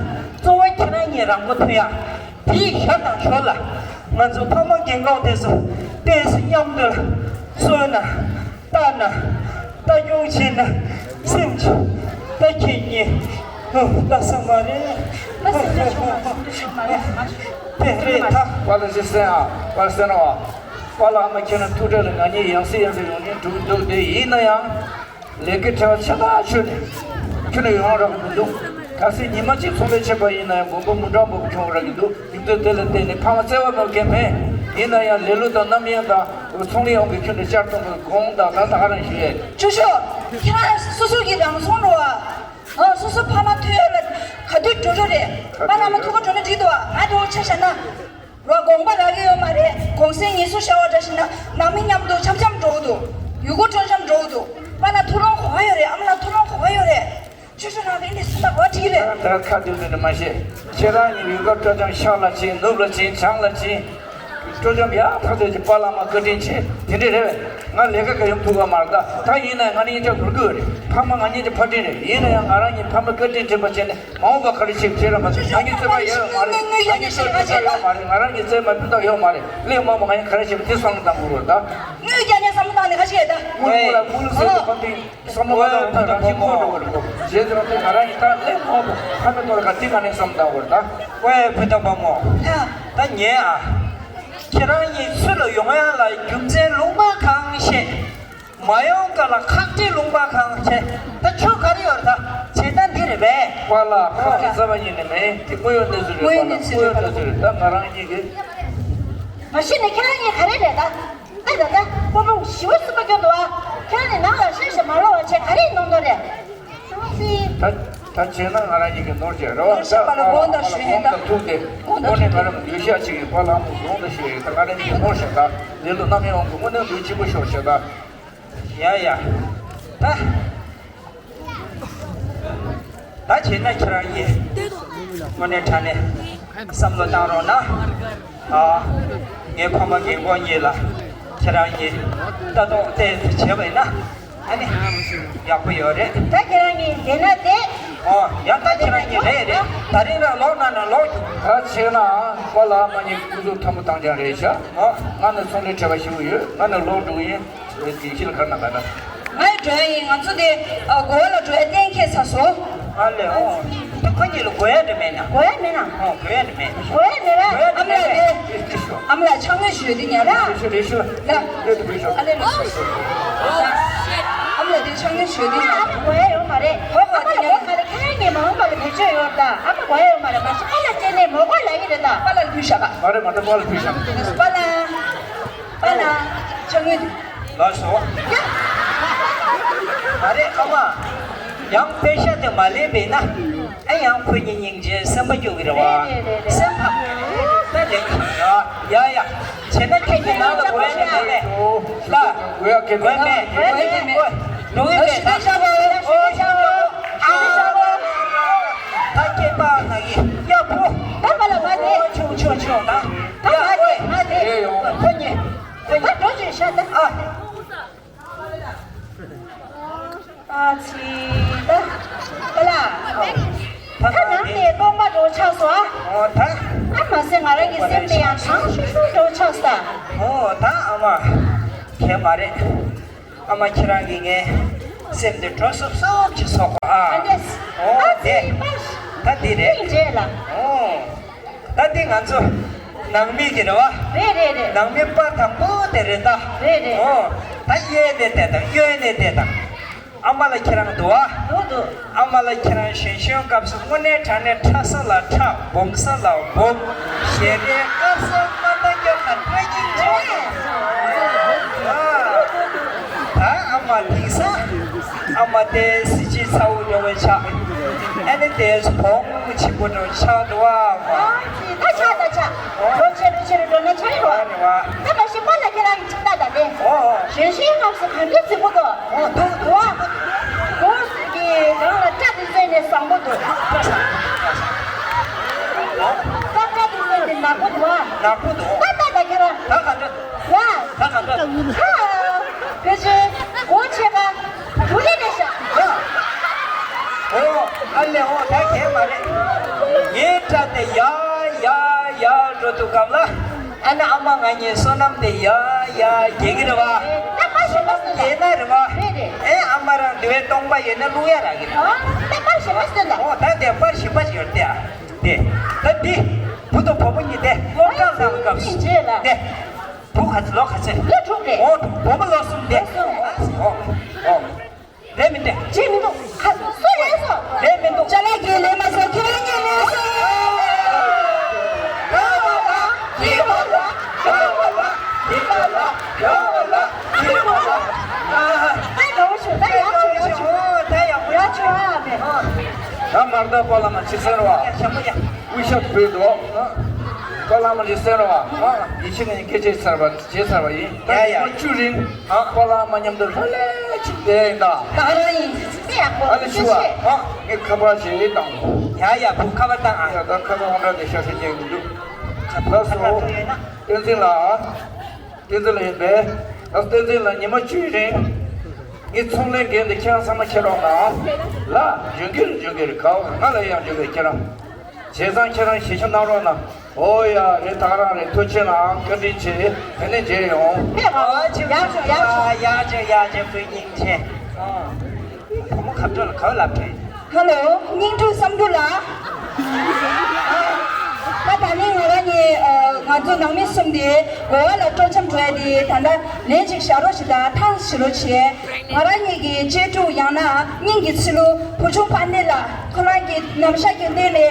གཙོ་བོ་ཁྱེད་རང་གཉིས་རང་མགོ་ཐོན་ཡ། དེའི་ཞར་དང་ཞོར་ལ། ང་ཚོ་ཕ་མ་རྒན་འཁོགས་དེ་ཚོ་ཏོག་ཙམ་མཉམ་དུ་གསོས་ན། ལྟ་ན། ལྟ་སྐྱོང་བྱེད་ན་སེམས་ཆུང་། ད་ཁྱེད་གཉིས་ལྟ་ས་མ་རེད། ད་སེམས་ཆུང་མ་རེད། སེམས་ཆུང་མ་རེད། དེ་རེད་ད། པཱ་ལགས་ཤེས་གསལ་ཨ། པཱ་ལགས་གསལ་ན་བ། པཱ་ལགས་ཨ་མ་ཁྱེད་རང་ཐུགས་ཁྲལ་ལ་ང་གཉིས་ཡང་སེ་ཡང་སེ་ཡོང་ནས་འགྲོ་གི་འདུག་དེ་ཡིན་ན་ཡང་། ལས་ཀའི་ཁྲལ་བ་ཆེ་ཐག་ཆོད་ནས་ཁྱོན་ནས་ཡོང་རོགས་མི་འདུག་གལ་སྲིད་ཉི་མ་གཅིག་ཚོང་ལས་བྱེད་པ་ཡིན་ན་ཡང་མགོན་པོ་མུ་འབྲེལ་པོ་གྱོང་རག་གི་འདུག་ཡུལ་དུས་དེ་ལ་བརྟེན་ནས་ཕ་མ་བརྩེ་བ་མེད་མཁན་མེད། ཡིན་ན་ཡང་ལེ་ལོ་དང་རྣམ་གཡེང་དང་ཚོང་ལས་ཡོང་གི་ཁྱོན་ནས་བསྐྱར་གཏོང་གི་གོང་དང་ད་ད་ག་རང་ཞུ་ཡས། ཅོ་ཅོ། ཁྱེད་རང་སོ་སོ་གི་རང་སྲུང་རོགས་ཨ། ཨ་སོ་སོ་ཕ་མ་ཐུག་ཡོད་ལ་ག་དུས་འགྲོ་འགྲོ་རེད། པཱ་ལགས་མ་ཐུག་ག་འགྲོ་ན་འགྲིག་འདུག་ཨ། ང་འགྲོ་ཆ་བཞག་ན། རོགས་དགོངས་པ་རག་གི་ཡོད་མ་རེད། གུང་སེང་ཉིན་སྲུང་ཤར་བ་འདྲ་ཞིག་ན་ནང་མི་མཉམ་དུ་འཆམ་འཆམ་འགྲོ་གི་འདུག་ཡུལ་སྐོར་འགྲོ་འཆམ་འགྲོ་གི་འདུག་པཱ་ལགས་ཐུགས་སློང་གོ་ག་ཡོད་རེད། ཨ་མ་ལགས་ཐུགས་སློང་གོ་ག་ཡོད་རེད། ཆུ་ཆུ་ནང་དེ་འདི་སུ་ད་གོ་བྲིས་རེད། ད་ཁ་བདེ་བདེ་ནི་མ་བཤད། ཁྱེད་རང་གཉིས་ཡུལ་སྐོར་སྤྲོ་འཆམ་ཤར་ལ་ཕྱིན་ནུབ་ལ་ཕྱིན་བྱང་ལ་ཕྱིན། སྤྲོ་འཆམ་ཡག་ཐག་ཆོད་ཀྱི་པཱ་ལགས་མ་བཀའ་དྲིན་ཆེ་དེ་འདྲས་རེད་བས། ང་ལས་ཀ་ག་ཡོང་ཐུབ་ག་མ་རེད། ད་ད་ཡིན་ན་ང་ནི་ཡིན་ཆ་བོར་དགོས་རེད། ཕ་མ་ང་གཉིས་ཀྱི་ཕ་སྤྲིན་རེད། ཡིན་ན་ཡང་ང་རང་གཉིས་ཕ་མ་བཀའ་དྲིན་དྲན་པ་བྱས་ནས། མ་འོངས་པ་ག་རེ་བྱེད་བྱེད་ར་མ་ཟད། ང་གཉིས་རྩོད་པ་ཡོད་མ་རེད། ང་གཉིས་རྩོད་པ་ཡོད་མ་རེད། ང་རང་གཉིས་རྩོད་མ་ཕུ་ཐག་ཡོད་མ་རེད། ལས་མང་པོ་ང་གཉིས་ག་རེ་བྱེད་པ་དེ་བསམ་བློ་བཏང་དགོས་རེད་ད། དངུལ་རྒྱག་ཉེན་བསམ་བློ་བཏང་ནས་ཁ་ཤས་ད། དངུལ་དངུལ་ལ་དངུལ་ཟེར་དུས་གང་དེ་བསམ་བློ་མ་བཏང་བར་ད་ཁྱི་ཁོ་འགྲོ་བར་གོ། བྱས་ཙང་དེ་ང་རང་གཉིས་ད་ལས་མང་པོ་ཕ་མའི་ཐོག་ལ་ག་དེ་ག་ནས་བསམ་བཏང་དགོས་རེད་ད། ཝེ་བུ་དམ་པ་མོ། ད་ཉན་ཨ། ཁྱེད་རང་གཉིས་ཚུར་ལ་ཡོང་ཡ་ལ་རྒྱུ་མཚན་ལུང་པ་གང་བཤད། མ་ཡོང་ག་ལ་ཁག་ཁྲིག་ལུང་པ་གང་བྱས། ད་ཆོས་ག་རེ་ཡོད་རེད། ད་བྱེད་སྟངས་འདི་རེད་པས། པཱ་ལགས། ཁག་ཁྲིག་རྩ་བ་ཉིད་ནས་མེད། དེ་དངོས་ཡོད་གནས་ཚུལ་རེད། དངོས་ཡོད་གནས་ཚུལ་རེད། པཱ་ལགས། དངོས་ཡོད་གནས་ཚུལ་རེད། ད་ང་རང་གཉིས་ཀྱིས། མ་གཞི་ནས་ཁྱེད་རང་གཉིས་ག་རེ་རེད་ད། ཨ་ད་ད་སྤོ་བོ་ཞི་བ་གསུམ་པ་སྐྱོ་འདུག་ཨ། ཁྱེད་རང་ནས་ནང་ལ་ཤེས་ཤེས་མ་ལོག་པ་བྱས་ག་རེ་གནང་འདོད་རེད། ད་ད་བྱས་ན་ང་རང་གཉིས་ཀྱི་ནོར་བྱས་རེད་བ། ད་པཱ་ལགས་དགོངས་དག་ཞུ་ཡིན་ད། དགོངས་དག་ཐུག་སྟེ་དངོས་གནས་ང་རང་གི་འདོད་ཤག་ཅིག་ཡིན། པཱ་ལགས་མོ་དགོངས་དག་ཞུ་ཡིན། ད་ང་རང་གཉིས་ཀྱི་ནོར་བྱས། ད་ལེ་ལོ་རྣམ་གཡེང་དགོས་མ་ནས་འདོད་ཆེན་པོ་ཤོར་བྱས་ད། ཡ་ཡ། ད། ད་བྱས་ན་ཁྱེད་རང་གཉིས་དངོས་གནས་དྲང་གནས་བསམ་བློ་བཏང་རོགས་གནང་། ཨ། ངའི་ཕ་མ་རྒན་གོག་གཉིས་ལ་ཁྱེད་རང་གཉིས་ལྟ་རྟོག་ཏོག་ཙམ་བྱས་པ་ཡིན་ན་ཨ་ནི་ཡག་པོ་ཡོད་རེད། ད་ཁྱེད་རང་གཉིས་བསྡད་ན་བསྡད། ཨོ་ཡང་ད་ཁྱེད་རང་གཉིས་རེད་རེད། ད་རིང་རང་ལོག་ན་ན་ལོག་རྒྱུ། ད་བྱས་ན་པཱ་ལགས་མ་གཉིས་སྐུ་གཟུགས་ཐང་པོ་ཐང་ཅང་རེད་ཤག། ཨོ་ང་ནི་ཚོང་ལས་བྲེལ་བ་ཞེ་པོ་ཡོད། ང་ནི་ལོག་འགྲོ་གི་ཡིན། འོད་ཀྱི་ཤིལ་ཁར་ན་ག་ན། ང་ཡི་འགྲོ་ཡ་ཡིན། ང་ཚོ་དེ་ཨ་གོ་བ་ལ་འགྲོ་ཡ་གཏན་འཁེལ་ཚར་སོང་། ཨ་ལེ་ཨོ། ད་ཁོ་གཉིས་ལ་གོ་ཡ་འདྲ་མེད་ན། གོ་ཡ་མེད་ན། ཨོ་གོ་ཡ་འདྲ་མེད། གོ་ཡ་མེད་ན་ཨ་མ་ལགས་དེ། ཨ་མ་ལགས་ཕྱག་ངན་ཞུ་དེ་ཉར་ར། རེ་ཞུ་རེ་ཞུ། ལ། རེ་ཞུ་རེ་ཞུ། ཨ་ལེ་རེ་ཞུ། ཨ་མ་ལགས་དེ་ཕྱག་ངན་ཞུ་དེ་ཉར། ཨ་མ་གོ་ཡ་ཡོད་མ་རེད། གོ་གོ་དེ་ཉར། ཨ་མ་ལགས་ཁྱེད་རང་གཉིས་མ་འོངས་པ་ལ་བེད་སྤྱོད་ཡོད་ད། ཨ་མ་གོ་ཡ་ཡོད་མ་རེད། མ་གཞི་ཨ་མ་ལགས་སྐྱེས་ནས་མོ་གོ་ལ་ཡི་རེད་ད། པཱ་ལགས་ལ་ཕུལ་བཞག་ག། མ་རེད་མ་རེད། པཱ་ལགས་ཕུལ་བཞག། པཱ་ལགས། པཱ་ལགས། ཕྱག་ངན་དེ། ལགས་སོ། ཡ། ཨ་རེ་ཨ་མ། ཡང་པེ་ཤ་དེ་མ་ལེན་པས་ན། ཨ་ཡང་ཁོ་གཉིས་སྙིང་རྗེ་སེམས་པ་སྐྱོ་གི་རེད་བ། རེད་རེད་རེད། སེམས་ཕམ་གི་རེད། ད་ལེན་གི་རེད། ཡ་ཡ། བྱས་ན་ཁྱེད་ཀྱི་ནང་ལ་འགྲོ་ཡ་མེད་པས། ལ། འགྲོ་ཡ་མེད། འགྲོ་ཡ་མེད། འགྲོ་གི་མེད། ད་ཞུ་ཤ་བོ། ཞུ་ཤ་བོ། ཨ། ད་སྐྱེས་པ་ན་གི་ཡ་བུ། ད་པཱ་ལགས་མ་དེ། ཆུང་ཆུང་ཆུང་ད། ད་མ་དེ་མ་དེ། ཁོ་གཉིས། ཁོ་གཉིས། ད་འགྲོ་ཅིག་ཤ་ད། ཨ། ཨ་ཙི་ད། ཨ་ལ། ད་ནང་ནས་སྟོང་པ་འགྲོ་ཆགས་སོང་ཨ། ཨོ་ད། ཨ་མ་ཟད་ང་རང་གི་སེམས་དེ་ཡང་གྲང་ཤུར་ཤུར་འགྲོ་ཆགས་སོང་། ཨོ་ད་ཨ་མ། ཁྱད་མ་རེད། ཨ་མ་ཁྱེད་རང་གིས་ངའི་སེམས་དེ་དྲོ་སོབ་སོབ་ཅིག་བཟོ་གོ་ཨ། ཨ་ལེ། ཨོ་ཨ་དེ། ཙི་པ། ད་འདི་རེད། སྙིང་རྗེ་ལ། ཨོ། ད་འདི་ང་ཚོ་ནང་མི་གི་རེད་བ། རེད་རེད་རེད། ནང་མི་པ་དང་པོ་དེ་རེད་ད། རེད་རེད། ཨོ། ད་གཡས་ནས་བལྟས་དང་གཡོན་ནས་བལྟས་དང་། ཨ་མ་ལགས་ཁྱེད་རང་འདུག་བ། འདུག་འདུག་ཨ་མ་ལགས་ཁྱེད་རང་གཞོན་གཞོན་སྐབས་སུ་དངོས་གནས་དྲང་གནས་ཁྲ་ས་ལ་ཁྲ་སྦོམ་ས་ལ་སྦོམ། ཞལ་རས་དཀར་སེར་དམར་ལྡན་སྐྱོ་ག་འདྲ་ཡིན་ཆོག་ད་ཨ་མ་དེང་སང་ཨ་མ་དེ་གཟི་བརྗིད་ཚ་བོ་ཡོང་བའི་ཆ། ཨ་ནི་དེ་བོང་ཆེན་པོ་འདྲ་ཆགས་འདུག་ཨ་མ། ད་ཆགས་ད་ཆགས། ལོ་ཆེ་རུ་ཆེ་རུ་འགྲོ་ན་ཆགས་རེད་བ། ད་མ་གཞི་པཱ་ལགས་ཁྱེད་རང་གི་ཁྲིམས་ཐག་ད་དེ། ཨོ་ཨོ། གཞོན་གཞོན་སྐབས་སུ་ག་འདྲ་རྫིག་པོ་འདུག་ཨོ་འདུག་འདུག་ཨ། གོང་གི་རང་ལ་སྐྲ་དེ་བཙོས་ནས་བཟང་པོ་འདུག་ད་སྐྲ་དེ་བཙོས་ནས་ནག་པོ་འདུག་ཨ། ནག་པོ་འདུག་ད་ད་ད་ཁྱེད་རང་། ད་ག་འདྲ། ཡ། ད་ག་འདྲ། ཧ། བེ་ཅོན། སྒོ་ཕྱེ་པ། དུ་ལེ་རེ་ཤ། ཡ། ཨོ། ཨ་ལེ་ཨོ་ད་གས་མ་རེད། ངའི་སྐྲ་དེ་ཡ་ཡ་ཡ་འགྲོ་དུས་སྒང་ལ། ཨ་ནི་ཨ་མ་ང་གཉིས་བསོད་ནམས་དེ་ཡ་ཡ་རྒྱས་ཀྱི་རེད་བ། ད་པ་ཞིག་མ་སོན་ད། རྒྱས་ན་རེད་བ། རེད་རེད། ཨེ་ཨ་མ་རང་འདི་བའི་སྟོང་པ་ཡོད་ན་བླུག་ཡ་རག་གི་རེད། ཨ། ད་པ་ཞིག་མ་སོན་ད། ཨོ་ད་དེ་པར་ཞིག་པ་ཞིག་ཡོད་དེ། དེ། ད་འདི། བུ་དང་བུ་མོ་གཉིས་དེ་སློབ་གྲྭར་ལངས་སྐབས་སུ། སྙིང་རྗེ་ལ། དེ། བུ་ག་ཚོད་ལོ་ག་ཚོད། ལོ་དྲུག་རེད། ཨོ་དྲུག་བུ་མོ་ལོ་གསུམ་དེ། ལོ་གསུམ། ཨ་ཨོ་ཨོ། རེད་མི་འདུག་བྱེད་མི་འདུག་ཁ་སོ་ལས་སོ། རེད་མི་འདུག་ཅ་ལག་གིས་ལས་མ་སོ་ཁྱེད་རང་ཉན་ལས་སོ། ད་ཡག་པོ་བྱུང་ད་ཡག་བྱུང་ཡག་བྱུང་ཡག་བྱུང་ཨ་མེ། ད་མར་ད་པ་ལ་མ་ཅི་ཟེར་བ། ཡ་ཞང་པོ་ཡ། དབུ་ཞབས་བོད་དོ། པ་ལ་མ་ཅི་ཟེར་བ། ཡིད་ཆེས་ནས་སྐད་ཆ་ཚར་བ། བྱས་ཚར་བ་ཡིན། ད་ཡ་ཡ། ཉི་མ་བཅུ་རིང་། ཨ། པཱ་ལགས་མ་མཉམ་དུ་ལྷོད་ལྷོད་ཅིག་བསྡད་ཡིན་ད། ད་ག་རང་ཡིན། ཨ་ལ་ཞུ་བ། ཨ། ངས་ཁ་པར་ཞིག་བཏང་། ཡ་ཡ་བུ་ཁ་པར་བཏང་ཨ། ཡ་ད་ཁ་པར་འོང་འདྲ་དེ་ཤ་ཤ་རྒྱག་གི་འདུག་ཁ་པར་ལགས་སོ། བསྟན་འཛིན་ལགས། བསྟན་འཛིན་ལགས་ཡིན་པས། ཨ་བསྟན་འཛིན་ལགས་ཉི་མ་བཅུའི་རིང་། ངའི་ཚོང་ལས་འགན་དེ་ཁྱེད་རང་ཚང་མ་འཁྱེར་རོགས་གནང་། ལགས། འཇོན་གི་རེད་འཇོན་གི་རེད། ག་བ་ང་ལ་ཡང་འཇོན་གི་རེད་ཁྱེད་རང་། བྱས་ཙང་ཁྱེད་རང་ཞིབ་ཆ་གནང་རོགས་གནང་། ཨོ་ཡ་རེད་ད་ག་རང་རེད། ཐུགས་རྗེ་གནང་། བཀའ་དྲིན་ཆེ། དེ་ནས་མཇལ་ཡོང་། ཨ་ཅེ་ཡག་ཤོག་ཡག་ཤོག་ཡག་ཅེ་ཡག་ཅེ་བུ་སྙིང་རྗེ། བུ་མོ་ཁ་བྲོ་ལ་ག་བ་ལབ་དྲན། ཧ་ལོ། སྙིང་ཕྲུག་བསམ་གྲུབ་ལགས། ད་ད་ནི་ང་རང་གཉིས་ཨ་ང་ཚོ་ནང་མི་གསུམ་དེ་གོ་བ་ལ་སྤྲོ་འཆམ་འགྲོ་ཡ་དེ་ད་ལྟ་ལན་ཅིག་བཞག་རོགས་ཞེས་དང་ཐང་ཞིག་རོགས་བྱས། ང་རང་གཉིས་ཀྱི་གཅེས་ཕྲུག་ཡང་ན་སྙིང་གི་ཚི་ལུ་བུ་ཆུང་ཕ་ནི་ལ་ཁོ་རང་གི་ནམ་ཞག་གི་གནས་ལས་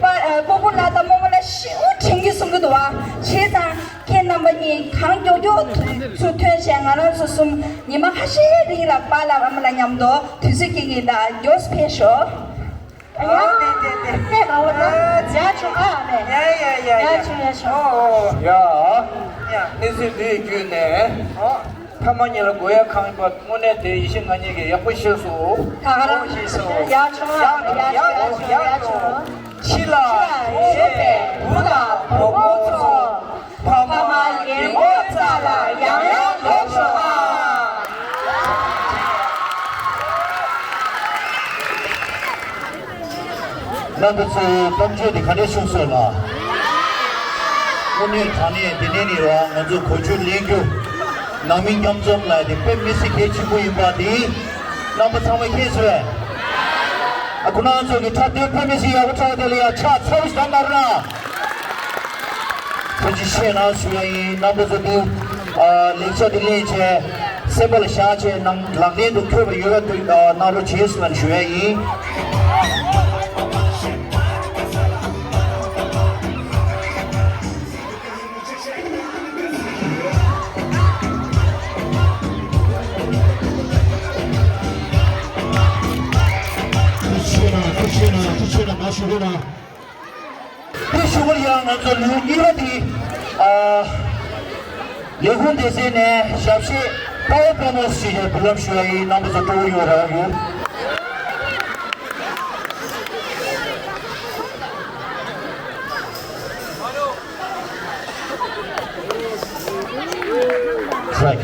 པ་ཨ་སྤོ་བོ་ལགས་དང་རྨོ་མོ་ལགས་ཞེ་པོ་དྲན་གྱི་གསུང་གི་འདུག་བ། བྱས་ཙང་ཁྱེད་རྣམ་པ་གཉིས་གང་མགྱོགས་མགྱོགས་དུས་ཚོད་ཐོན་བྱས་ང་རང་ཚོ་གསུམ་ཉི་མ་ཁ་ཤས་རིང་ལ་པཱ་ལགས་ཨ་མ་ལགས་མཉམ་དུ་དུས་ཚོད་སྐྱེལ་གྱི་ཡིན། ད་མགྱོགས་སུ་ཕེབས་ཤོག་ཨ་ཡ། ཨ་དེ་དེ་དེ། ཨ་ཡ་ཨ་ཡ་ཆུང་ཨ་མེ། ཡ་ཡ་ཡ་ཡ། ཡ་ཆུང་ཡ་ཆུང་། ཨོ་ཨོ། ཡ། ཡ། གནས་ཚུལ་འདིའི་བརྒྱུད་ནས། ཨོ། ཐ་མ་གཉིས་ལ་དགོས་ཡ་གང་ཡིན་པ་དངོས་གནས་དེ་ཡེ་ཤེས་ང་གཉིས་ཀྱིས་ཡག་པོ་ཤེས་སོང་། ད་ག་རང་ཤེས་སོང་། ཡ་ཆུང་ཨ་མེ། ཡ་ཆུང་ཡ་ཆུང་ཡ་ཆུང་། ཕྱི་ལ་བཞུགས་པའི་བུ་དང་བུ་མོ་ཚོ། ཕ་མ་རྒན་གོག་ཚང་ལ་ཡང་ཡང་འབོད་ཆོག་ཨ། རྣམ་པ་ཚོའི་གཏམ་བརྗོད་དེ་ག་འདྲས་བྱུང་སོང་ལ། དངོས་གནས་དྲང་གནས་འདི་ནས་ནི་ར་ང་ཚོ་གོ་ཆོད་ལེན་རྒྱུ། ནང་མི་མཉམ་འཛོམས་ལ་དེ་དཔེ་མི་སྲིད་གལ་ཆེན་པོ་ཡིན་པ་དེ་རྣམ་པ་ཚང་མས་མཁྱེན་སོང་ངས། ཨ་ཁོ་རང་ཚོ་གི་འཁྲབ་སྟོན་དཔེ་མི་སྲིད་ཡག་པོ་འཁྲབ་དེ་ལ་ཡ་ཕྱག་འཚལ་ལོ་ཞིག་གདམ་པ་ར། ཐུགས་རྗེ་ཆེ་གནང་ཞུ་ཡ་ཡིན། རྣམ་པ་ཚོ་འདི་ཨ་ལེགས་ཆ་འདི་ལེན་བྱས་སེམས་པ་ལ་བཞག་བྱས་ནང་ལག་ལེན་དུ་འཁྱོལ་བ་ཡོད་ར་འདུག་ཨ་གནང་རོགས་བྱེད་ཟེར་ནས་ཞུ་ཡ་ཡིན། ཐུགས་རྗེ་ཆེ་གནང་། ཐུགས་རྗེ་ཆེ་གནང་། ཐུགས་རྗེ་ཆེ་གནང་། མ་ཞུ་རོགས་གནང་། དེ་ཞུ་བར་ཡང་ང་ཚོ་ལེའུ་གཉིས་པ་དེ། ཨ། ལས་ཁུངས་སྡེ་ཚན་ནས་ཞབས་ཕྱི་དཔའ་བོ་དཔའ་མོ་ཞིག་ལ་འབུལ་ལམ་ཞུ་བ་ཡིན། རྣམ་པ་ཚོ་སྤྲོ་བོ་ཡོང་རག་ཡོད། Track.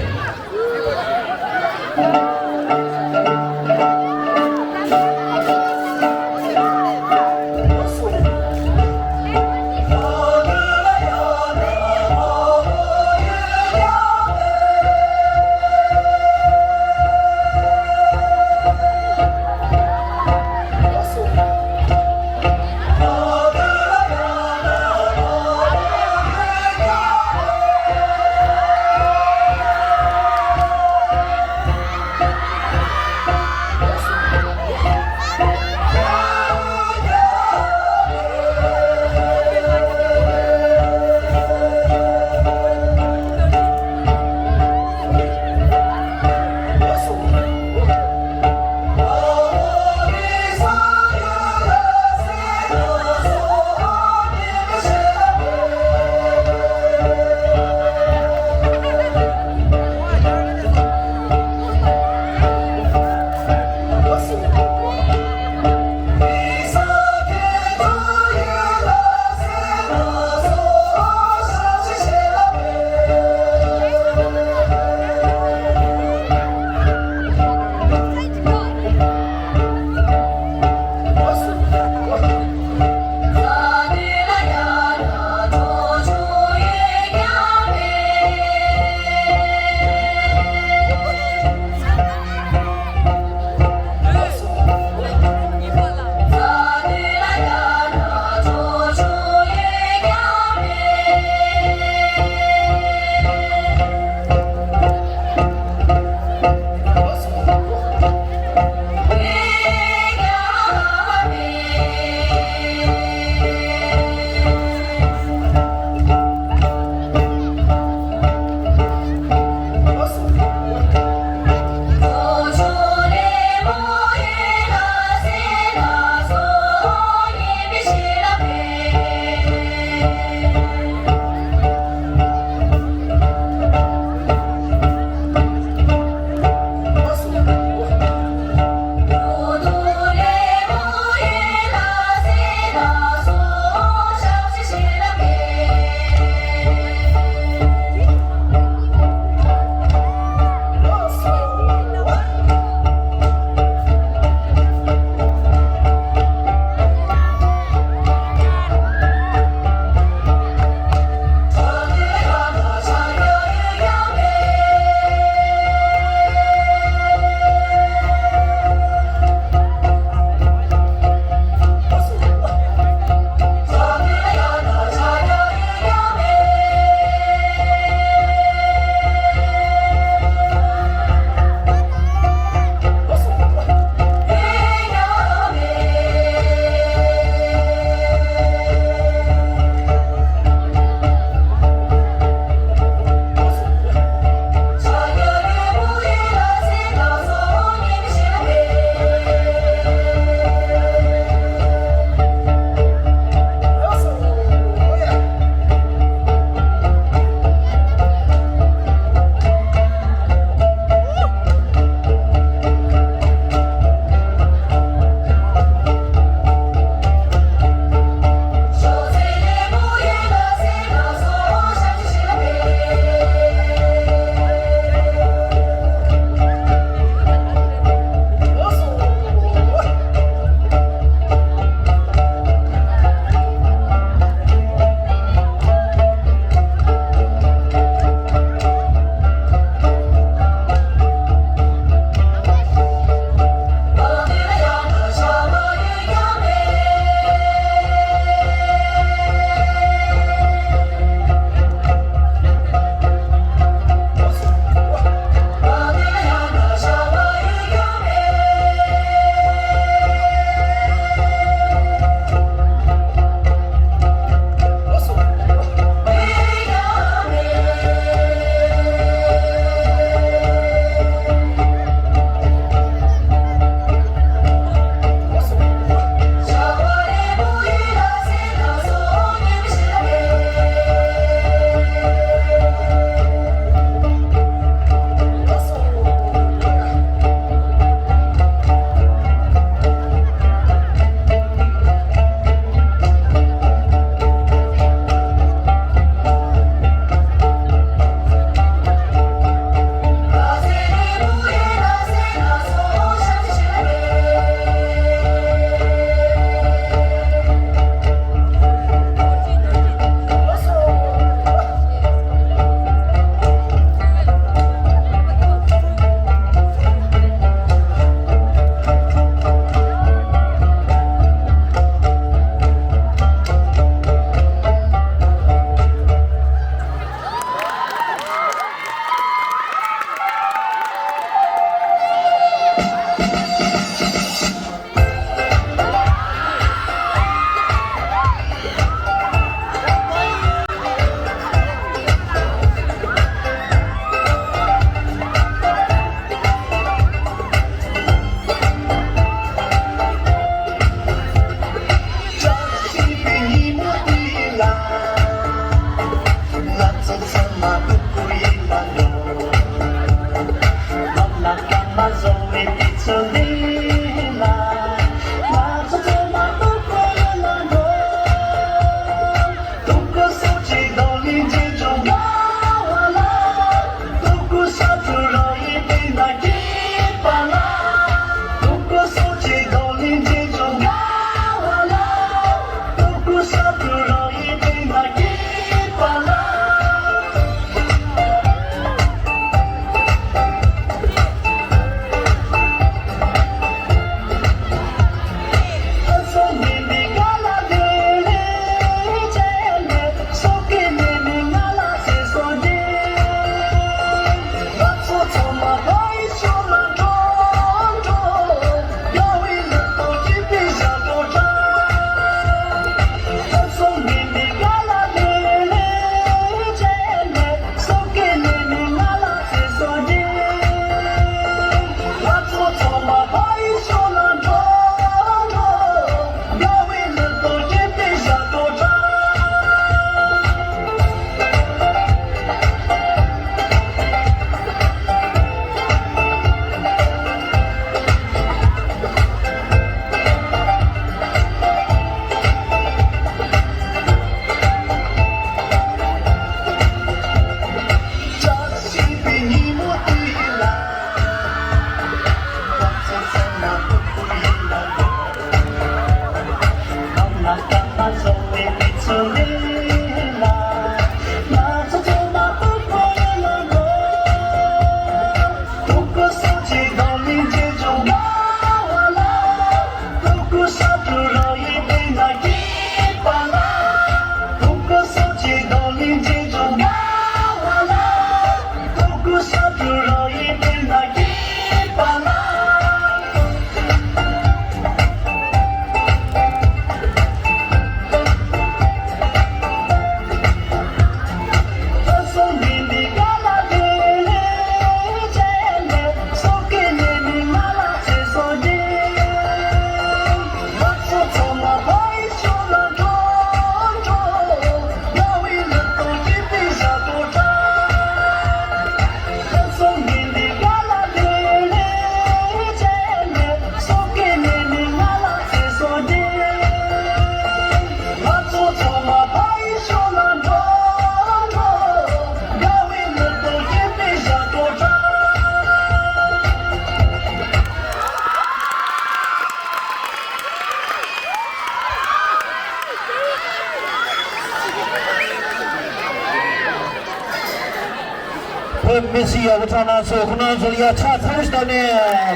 མི་སི་ཡག་པོ་ཐོན་གནང་སོང་། ཁོ་རང་ཚོ་ལ་ཡ་ཕྱག་ཚ་པོ་ཞིག་བཏབ་ནས་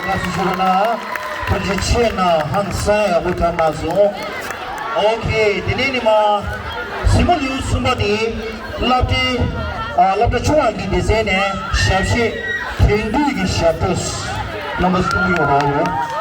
དགའ་བསུ་ཞུ་རོགས་གནང་། ཐུགས་རྗེ་ཆེ་གནང་། ཧང་སང་ཡག་པོ་ཐོན་གནང་སོང་། ཨོ་ཁེ། དེ་ནས་ནི་མ་གཟིགས་མོ་ལེའུ་གསུམ་པ་དེ་སློབ་གྲྭའི་ཨ་སློབ་གྲྭ་ཆུང་བ་གི་སྡེ་ཚན་ནས་ཞབས་ཕྱི། དེང་དུས་ཀྱི་ཞབས་བྲོ་རྣམ་པ་གསུམ་ཡོད་རེད།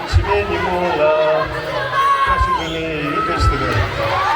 ཕྱི་མའི་ཉིན་མོ་ལ་བཀྲ་ཤིས་བདེ་ལེགས། བཀྲ་ཤིས་བདེ་ལེགས།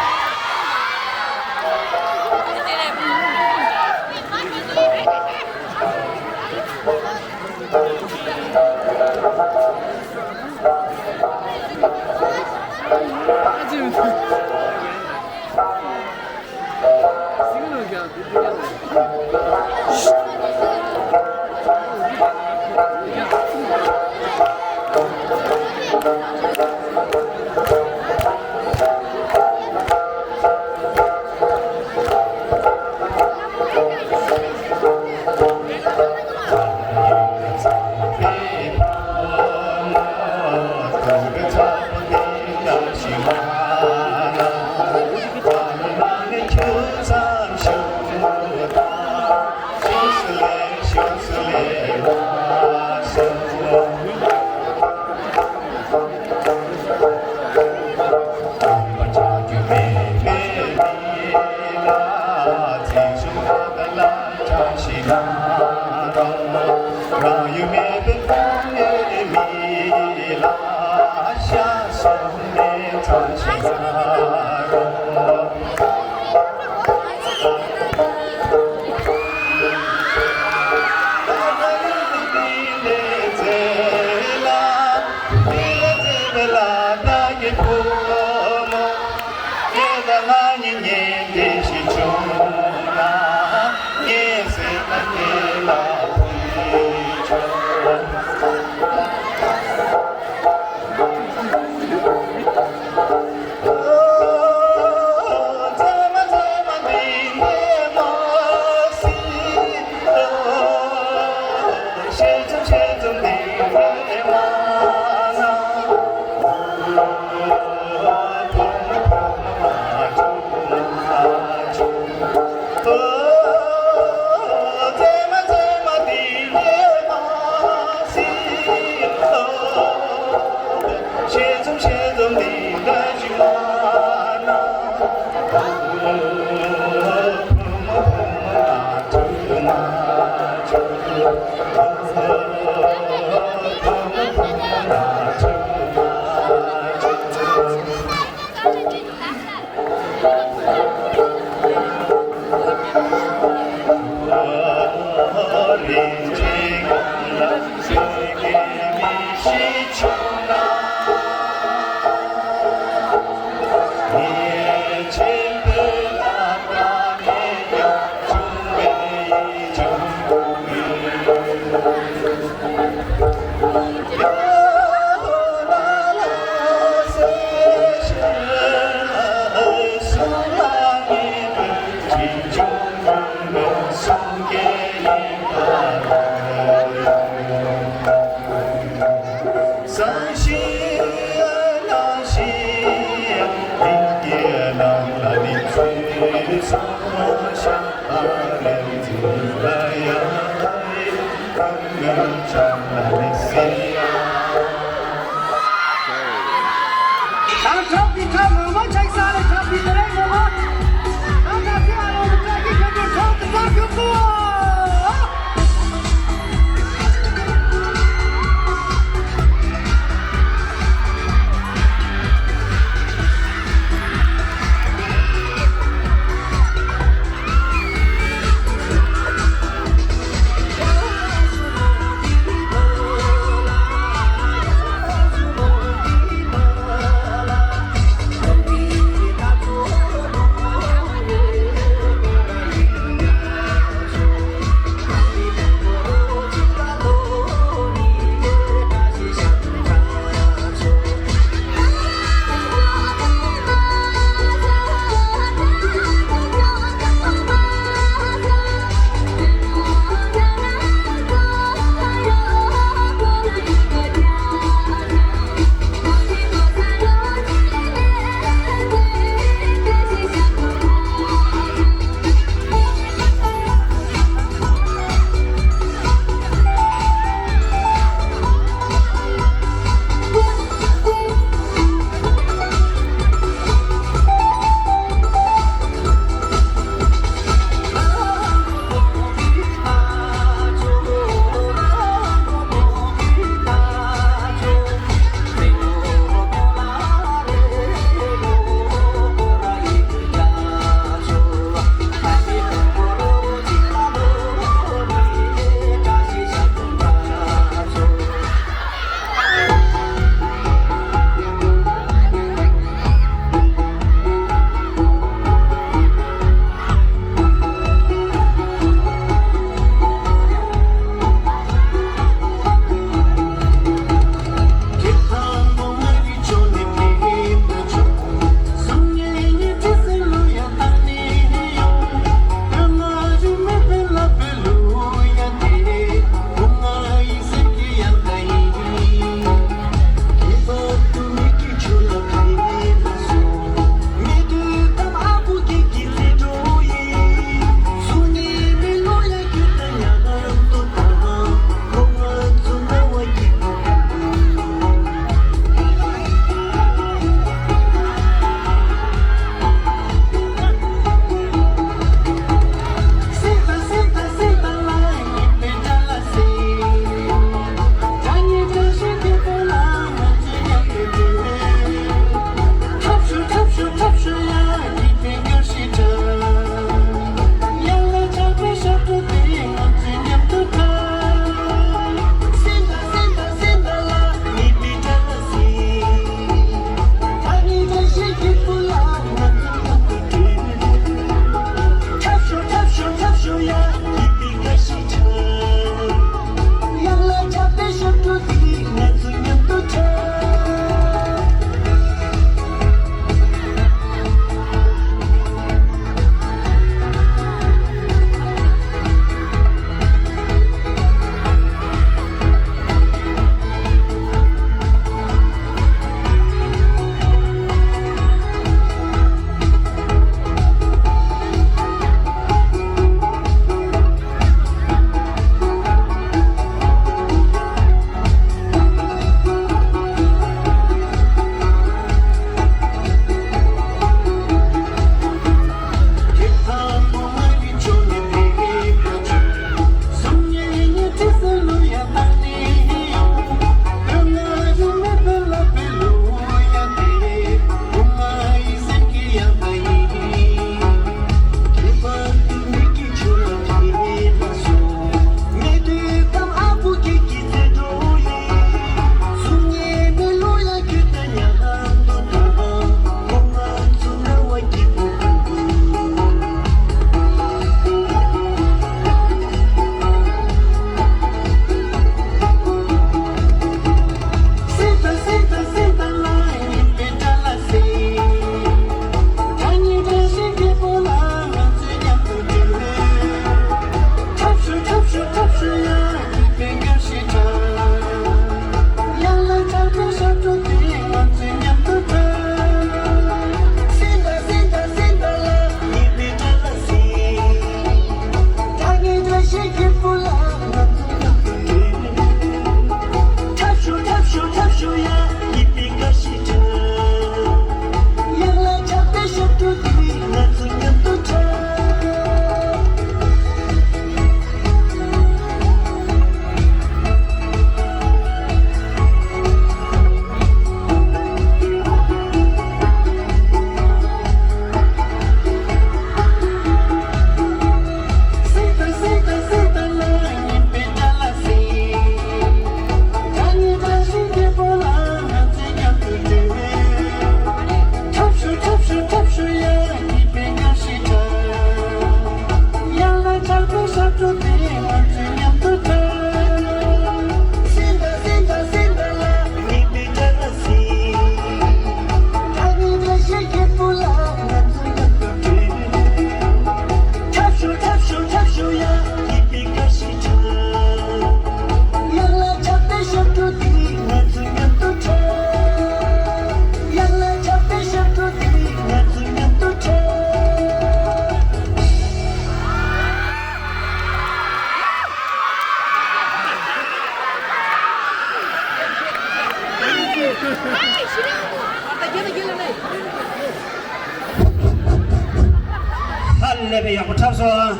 ཡག་པོ་འཁྲབ་སོང་།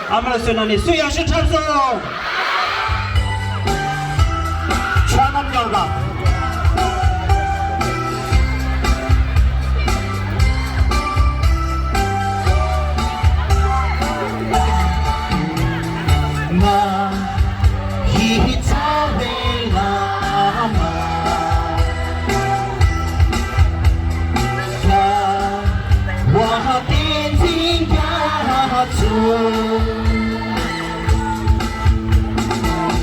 ཨ་མ་ལ་གསོས་ན་ནི་སུ་ཡག་ཤོས་འཁྲབ་སོང་། ཕྱག་ན་རྒྱ་གར། ང་ཡི་རྩ་བའི་བླ་མ། རྒྱལ་བ་བསྟན་འཛིན་རྒྱ་མཚོ།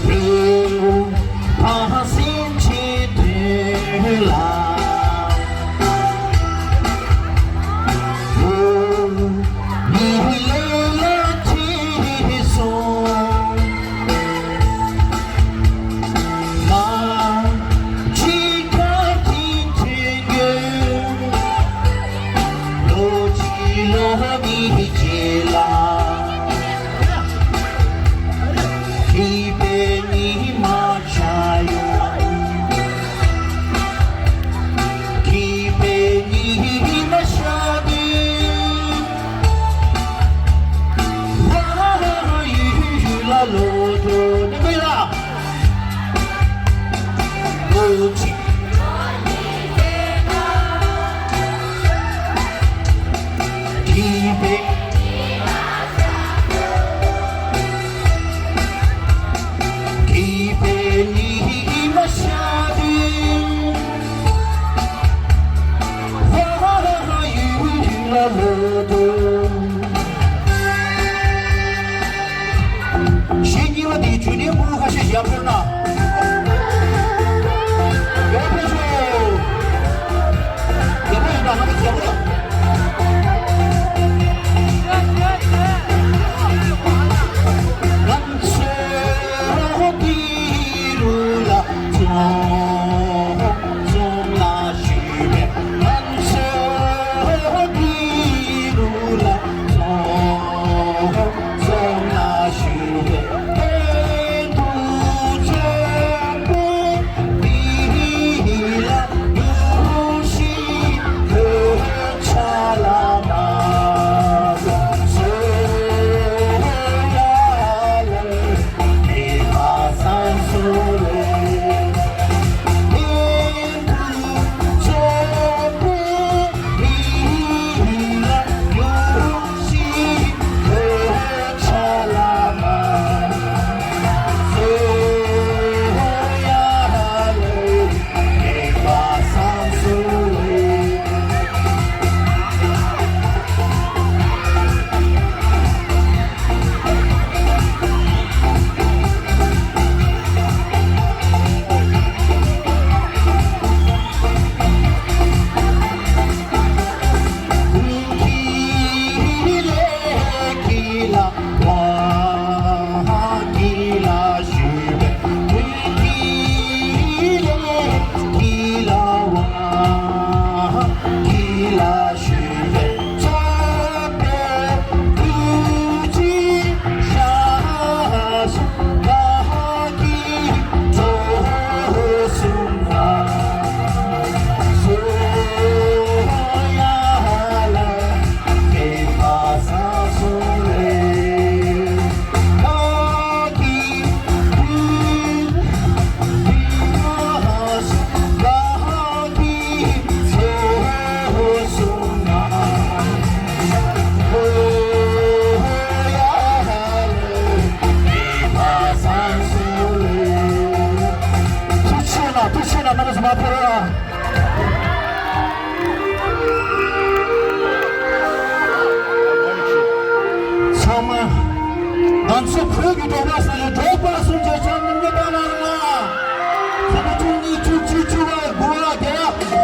བོད་པ་སེམས་ཅན་དོན་ལ། བོད་མི་ལས་ལ་ཁྲིད་སོང་། མ་གཅིག་ག་གཅིག་མཐུན་དགོས། ལོ་གཅིག་ལོ་གཉིས་རྗེས་ལ། སྐྱིད་པའི་ཉི་མ་ཤར་ཡོང་། སྐྱིད་པའི་ཉི་མ་ཤར་དུས། ལ་ལོ་འགྲོ་ནི་མེད་ལ། ལོ་གཅིག་སྐྱིད་པའི། སྐྱིད་པའི་ཉི་མ་ཤར་དུས། ལ་ལོ་འགྲོ། གཞས་གཉིས་པ་འདི་བརྗོད་ལྡན་ཕྲུ་གུ་ཁ་ཤས་ཞབས་བྲོ་གནང་། ཡག་པོ་ཤོག་ཡག་པོ་ཡིན་ན་ང་ཚོ་ཡག་པོ་ལ། ང་ཚོ་འདི་རུ་ལ་ཚོང་ཚོང་ལ་ཞུས་པས། ང་ཚོ་འདི་རུ་ལ་ཚོང་། ཚོང་ལ་ཞུགས་པའི་དོན་དུ་བཙན་པོ་འདི་ལ་ཡུལ་ཤིང་གོས་ཆ་ལ་མ་བཟོ་ཡ་ལ་མེད་པ་བསམ་སོང་བས། ཚང་མ། ང་ཚོ་བོད་ཀྱི་འབྲོག་པ་ཟེར་ནས་འབྲོག་པ་གསུམ་གྱི་ཆ་མཉམ་དུ་བཏང་ན་རུང་ལ། ཁོ་ན་བཅུ་གཉིས་བཅུ་བཅུ་བཅུ་བ་དགུ་བ་བརྒྱད་བ།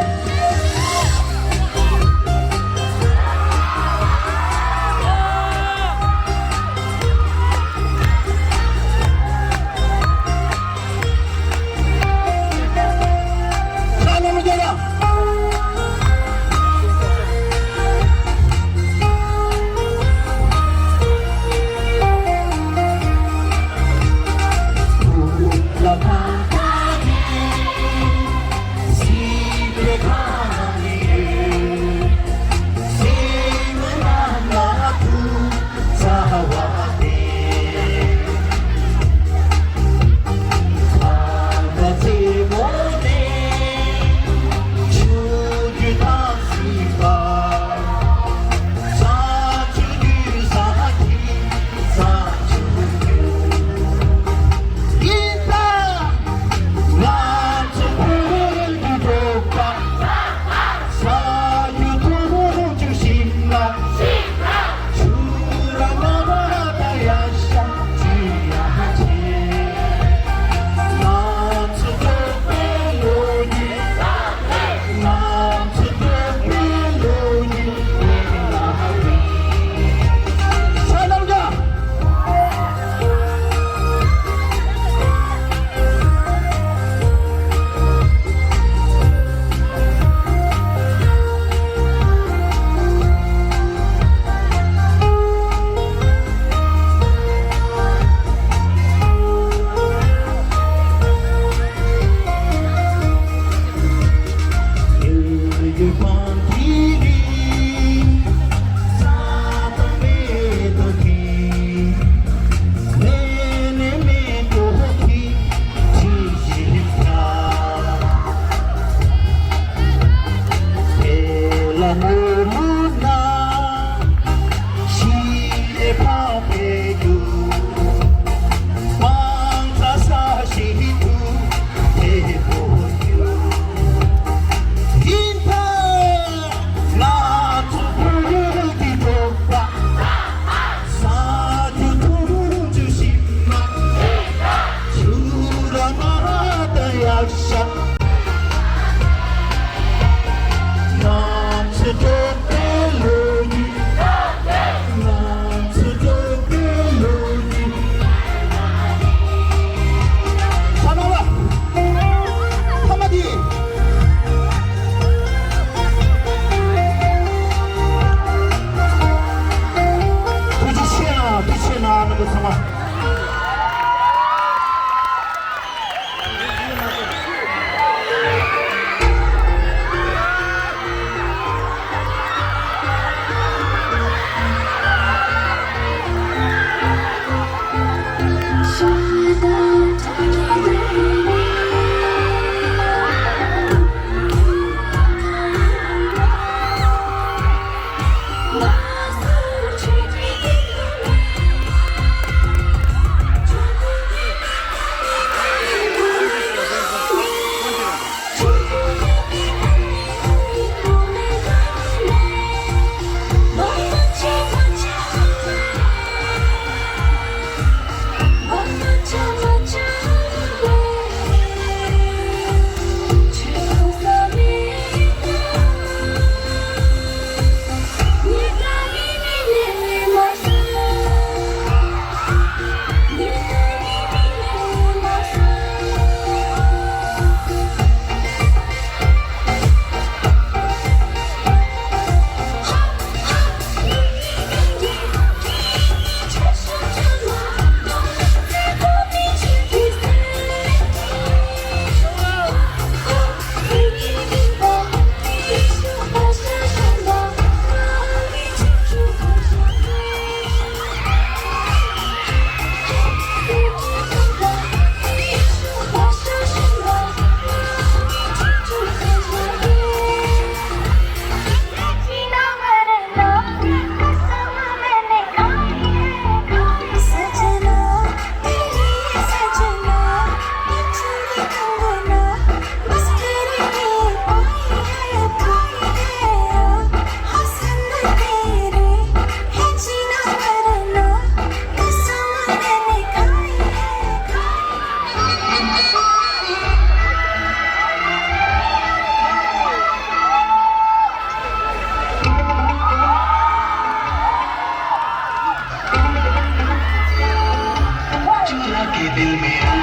चुरा के दिल मेरा,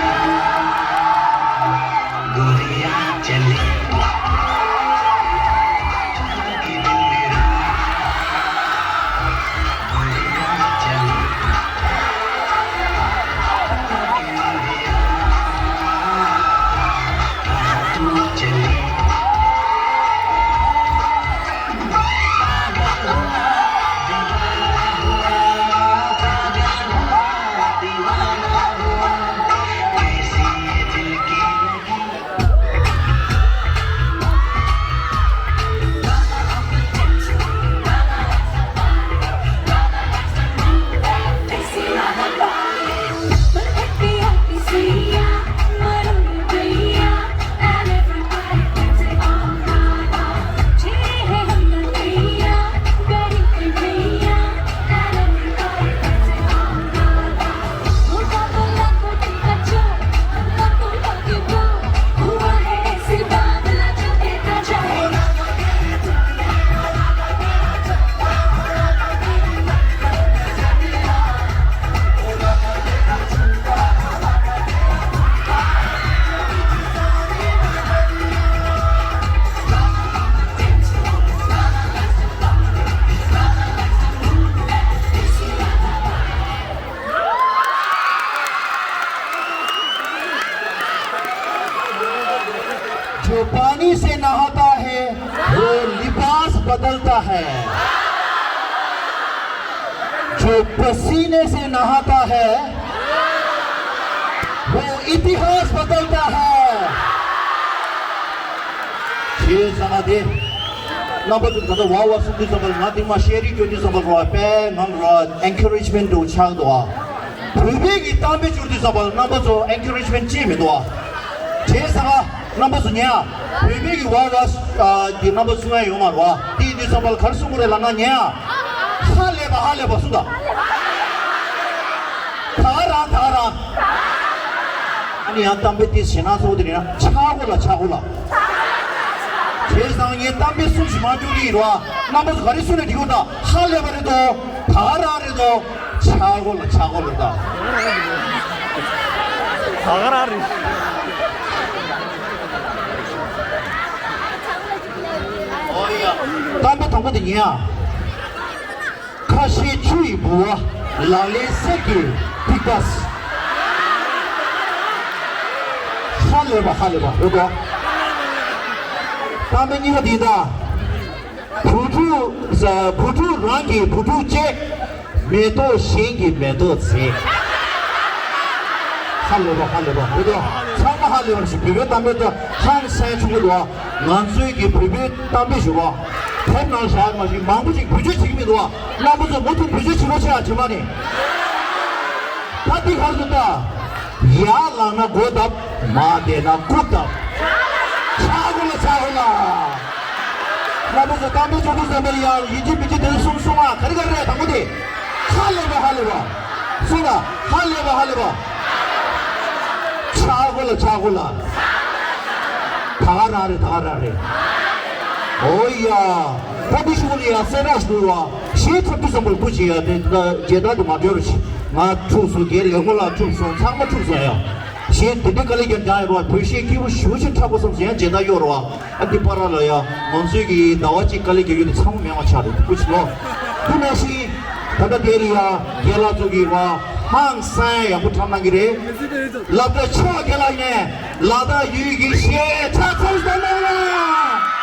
गोरियां चली। चुरा के दिल मेरा, गोरियां चली। चुरा के दिल मेरा, कहाँ तू चली। जो पानी से नहाता है, वो लिबास बदलता है। जो पसीने से नहाता है, वो इतिहास बदलता है। ཁྱེད་ཚང་མ་དེ། རྣམ་པ་ཚོ་ད་ལྟ་ཝ་ཝ་གསུང་དུས་ཙམ་པར་ང་དེ་མ་ཤེས་རིག་སྐྱོན་དུས་ཙམ་པར་རོ་དཔེ་ང་རོ་ཨེན་ཁ་རེཇ་མེན་ཊི་འདྲ་བོ་ཆགས་འདུག་ཨ། བོད་པའི་གི་གཏམ་དཔེ་བསྒྱུར་དུས་ཙམ་པར་རྣམ་པ་ཚོ་ཨེན་ཁ་རེཇ་མེན་ཊི་ཅི་མི་འདུག་ཨ། བྱས་ཙང་རྣམ་པ་ཚོ་ཉན་ཨ། བོད་པའི་གི་ཝ་ཝ་གི་རྣམ་པ་གསུང་ཡ་ཡོད་མ་རེད་བ། དེ་ཡིན་དུས་ཙམ་པར་ག་རེ་གསུང་གི་རེད་ལབ་ན་ཉན་ཨ། ཧ་ལས་པ་ཧ་ལས་པ་གསུང་དང་། ད་ག་རང་ད་ག་རང་། ཨ་ནི་ཡང་གཏམ་དཔེ་དེ་ཞེ་ན་ཚོ་དེ་ནི་ཆག་སྒོ་ལ་ཆག་སྒོ་ལ། བྱས་ཙང་ངས་གཏམ་དཔེ་གསུམ་ཞིག་མ་བསྒྱུར་གྱི་ཡིན་རོ། རྣམ་པ་ཚོ་ག་རེ་གསུང་ནས་འགྲིག་གོ། ད་ཧ་ལས་པ་རེད་དོ། ད་ག་རང་རེད་དོ། ཆག་སྒོ་ལ་ཆག་སྒོ་ལ་ད། ད་ག་རང་རེད། གཏམ་དཔེ་དང་པོ་དེ་ཉན་ཨ། ཁ་ཤས་ཆུ་ཡི་ལྦུ་བ། ལག་ལེན་གསེར་གྱི་ ཐིག་པ། ཧ་ལས་པ་ཧ་ལས་པ་ཧོ་དོ། གཏམ་དཔེ་གཉིས་པ་འདི་དང་། བུ་ཕྲུག་བུ་ཕྲུག་རང་གི་བུ་ཕྲུག་གཅེས། མེ་ཏོག་གཞན་གྱི་མེ་ཏོག་བརྗེད། ཧ་ལས་པ་ཧ་ལས་པ་ཧོ་དོ། ཚང་མ་ཧ་ལས་པ་ཞིག་བོད་པའི་གཏམ་དཔེ་དང་ཧང་སང་ཆུང་གི་འདུག་ང་ཚོའི་གི་བོད་པའི་གཏམ་དཔེ་ཞུ་བ། དེབ་ནང་བཞག་མ་ཞིག་མང་པོ་ཞིག་བེད་སྤྱོད་བྱེད་ཀྱི་མི་འདུག་རྣམ་པ་ཚོ་མུ་མཐུད་བེད་སྤྱོད་བྱེད་རོགས་བྱེད་ཨ། བྱེད་མ་ནི། ད་འདི་གར་དུ་ལྟ། ཡར་ལངས་ན་མགོ་བརྡབ། མར་བསྡད་ན་རྐུབ་བརྡབ། ཆག་སྒོ་ལ་ཆག་སྒོ་ལ། རྣམ་པ་ཚོ་གཏམ་དཔེ་ཆོ་འཕྲུལ་བསམ་པའི་ཡང་ཡིན་གཅིག་མིན་གཅིག་དེ་ཚོ་གསུང་གསུང་ཨ། ག་རེ་ག་རེ་རེད་དང་པོ་དེ། ཧ་ལས་པ་ཧ་ལས་པ། སོང་ལ་ཧ་ལས་པ་ཧ་ལས་པ། ཆག་སྒོ་ལ་ཆག་སྒོ་ལ། ད་ག་རང་རེད་ད་ག་རང་རེད། ཨོ་ཡ། ད་འདི་ཤུགས་ལ་ཡ་སེ་ར་ཤུ་བ། ཞེས་ཐབས་དུས་བསམ་པར་བུ་ཅི་ཡ་དེ་ད་རྗེ་ད་དུ་མ་འགྲོ་རུ་ཆི། ང་ཁྲུག་སོང་རྒྱལ་ལས་སྔོན་ལ་ཁྲུག་སོང་ཚང་མ་ཁྲུག་སོང་ཡ། ཞེས་དེ་འདྲའི་དཀའ་ལས་ཀྱང་འཇང་ཡོད་ར་བ། བོད་གཞས་སྐྱིད་པོ་ཞུ་ཆེན་འཁྲབ་པ་སོང་ཟེར་ཡང་རྗེ་ད་གཡོ་ར་བ། ཨ་འདི་པ་ར་ལ་ཡ་ང་ཚོའི་གི་ཟླ་བ་གཅིག་དཀའ་ལས་རྒྱག་རྒྱུ་དེ་ཚང་མ་མེད་པ་ཆགས་རེད་དེ་ཀུ་ཆི་ལོ། དེ་ནང་བཞིན་ད་ལྟ་དེ་ལ་ཡ་རྒན་ལགས་ཚོ་གི་བ་ཧང་སང་ཡག་པོ་འཁྲབ་གནང་གི་རེད། ལབ་ད་ཆོག་རྒན་ལགས་ནས་ལ་དྭགས་ཡུལ་གྱི་གཞས་ཁྲ་ཚོམ་ཟ་གནང་ལ།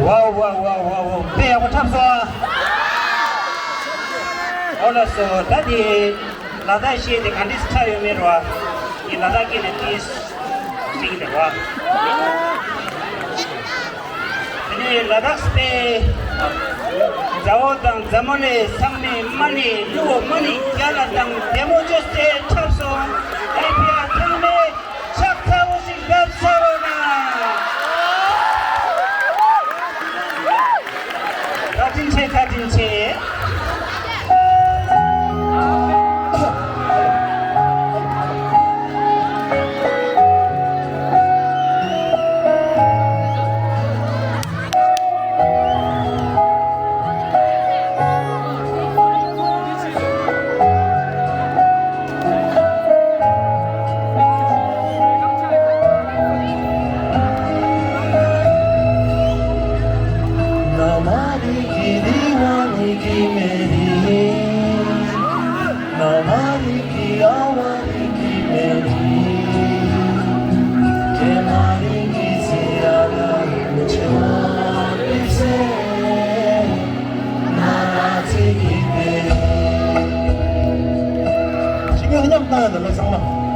ཝའོ་ཝའོ་ཝའོ་ཝའོ་ཝའོ། དཔེ་ཡག་པོ་འཁྲབ་སོང་ཨ། ཨོ་ལགས་སོ། ད་དེ་ལ་དྭགས་གཞས་དེ་ག་འདྲས་འཁྲབ་ཡོད་མེད་རོ། ངས་ལ་དྭགས་སྐད་ནས་ཏིས་ཤིག་འདེབས་པ། དེ་ནས་ལ་དྭགས་པའི་མཛའ་བོ་དང་མཛའ་མོ་ལས་ཚང་མས་མ་ཎི་གླུ་བོ་མ་ཎི་རྒྱ་ལ་དང་བདེ་མོ་བཅོས་ཏེ་འཁྲབ་སོང་། ཨེ་ཕི་ཨ་ཚང་མས་ཕྱག་ཚ་བོ་ཞིག་བརྡབ་ཤོག་རོགས་གནང་། བཀའ་དྲིན་ཆེ། བཀའ་དྲིན་ཆེ། ཅིག་མཉམ་བཏང་ཡ་ད་ལོ་ཚང་མ།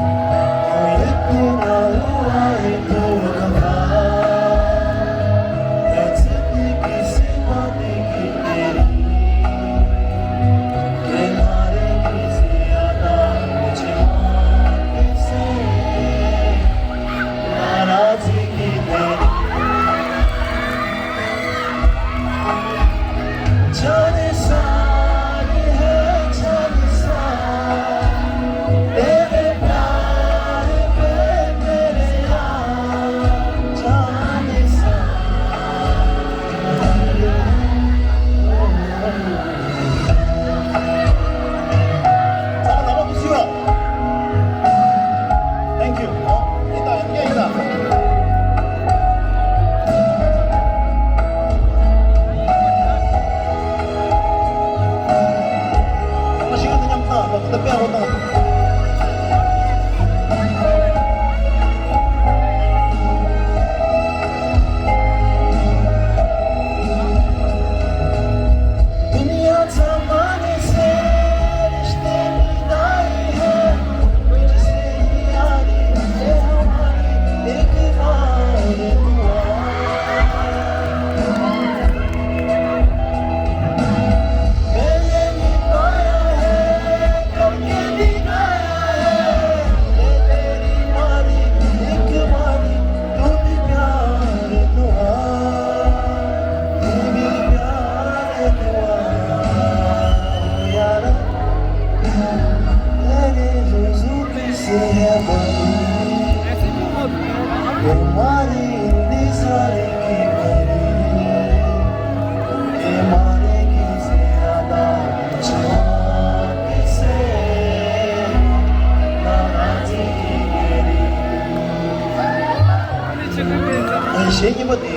གཞས་གཉིས་པ་དེ་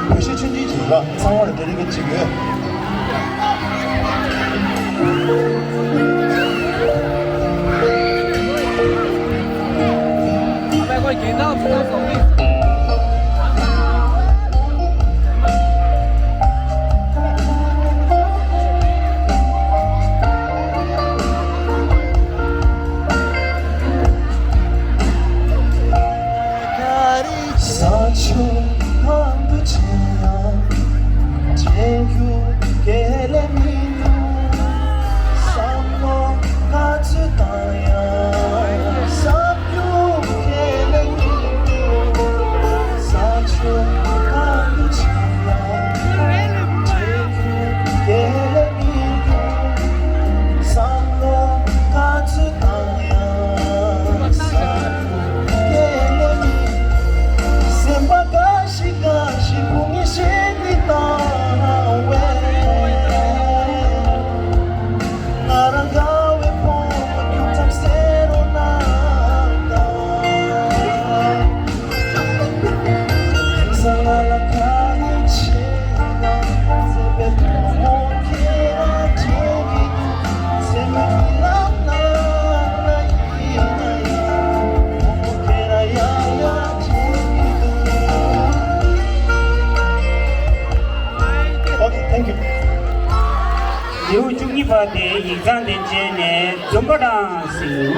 བོད་གཞས་ཆུང་ཆུང་ཅིག་ལ་ཚང་མ་ལ་འབྲེལ་འདྲིས་ཅིག་ཡོད། ས་ཆུ་ནང་དུ་ཕྱིན་ཡང་། མཇལ་རྒྱུ་དགེ་ལས་མི་འདུག་བསམ་བློ་ག་ཚོད་བཏང་ཡང་། བསམ་རྒྱུ་དགེ་ལས་མི་འདུག་ས་ཆུ་ནང་དུ་ཕྱིན་ཡང་། མཇལ་རྒྱུ་དགེ་ལས་མི་འདུག་བསམ་བློ་ག་ཚོད་བཏང་ཡང་། བསམ་རྒྱུ་དགེ་ལས་མི་འདུག་སེམས་པ་དགའ་ཞིག་དགའ་ཞིག་བུ་ངས་ཤེས་ནི་བཏང་བས། ང་རང་དགའ་བའི་ཕོ་མོ་རྒྱུག་མཚམས་སེ་རོ་ན་དང་། ས་ང་ལ་ཁ་ནི་ཆེ་ན་ཚེ་བའི་ཕོ་མོ་ཁྱེད་རང་བྱེད་ཀྱི་འདུག་སེམས་མི་ལབ་ན་ལབ་ན་ཡིན་ན་ཡང་། ཕོ་མོ་ཁྱེད་རང་ཡང་ཡང་བྱེད་ཀྱི་འདུག Okay, thank you. ལེའུ་བཅུ་གཉིས་པ་དེ་ཡིག་ཚང་བདེ་ཆེན་ནས་འཛོམས་པ་དང་ཟིན།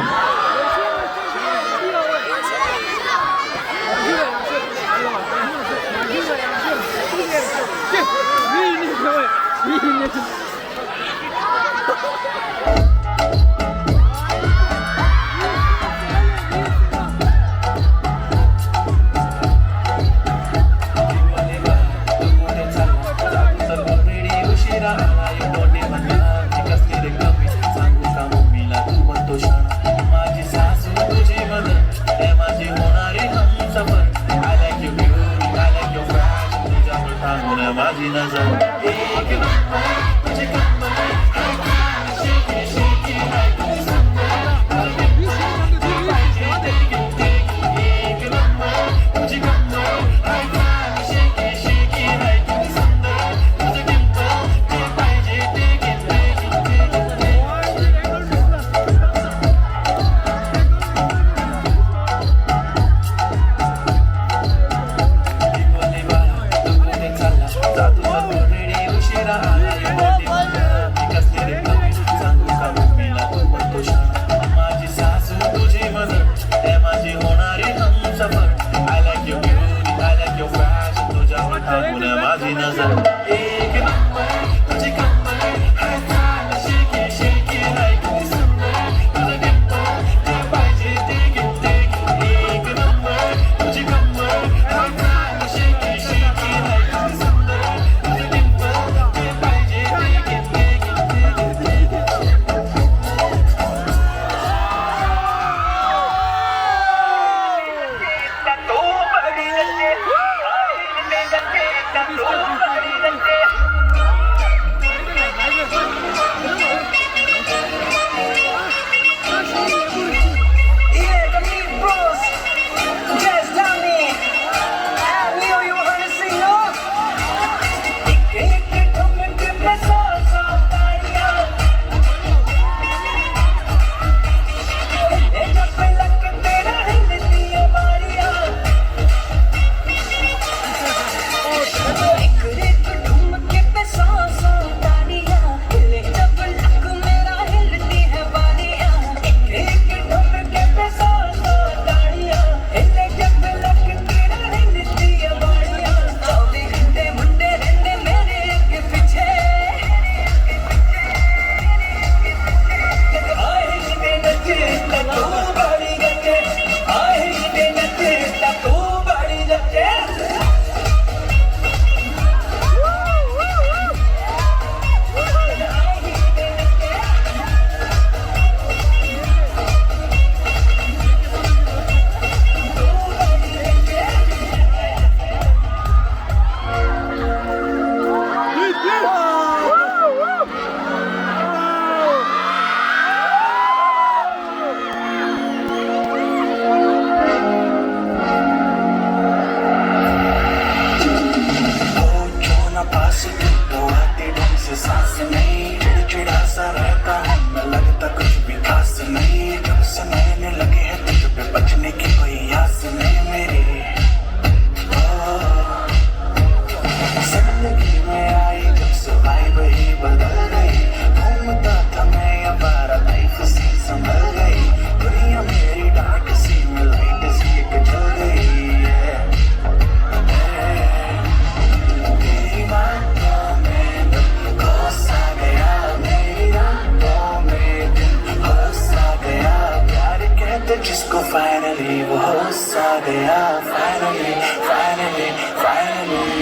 वो हो सा गया finally, finally, finally।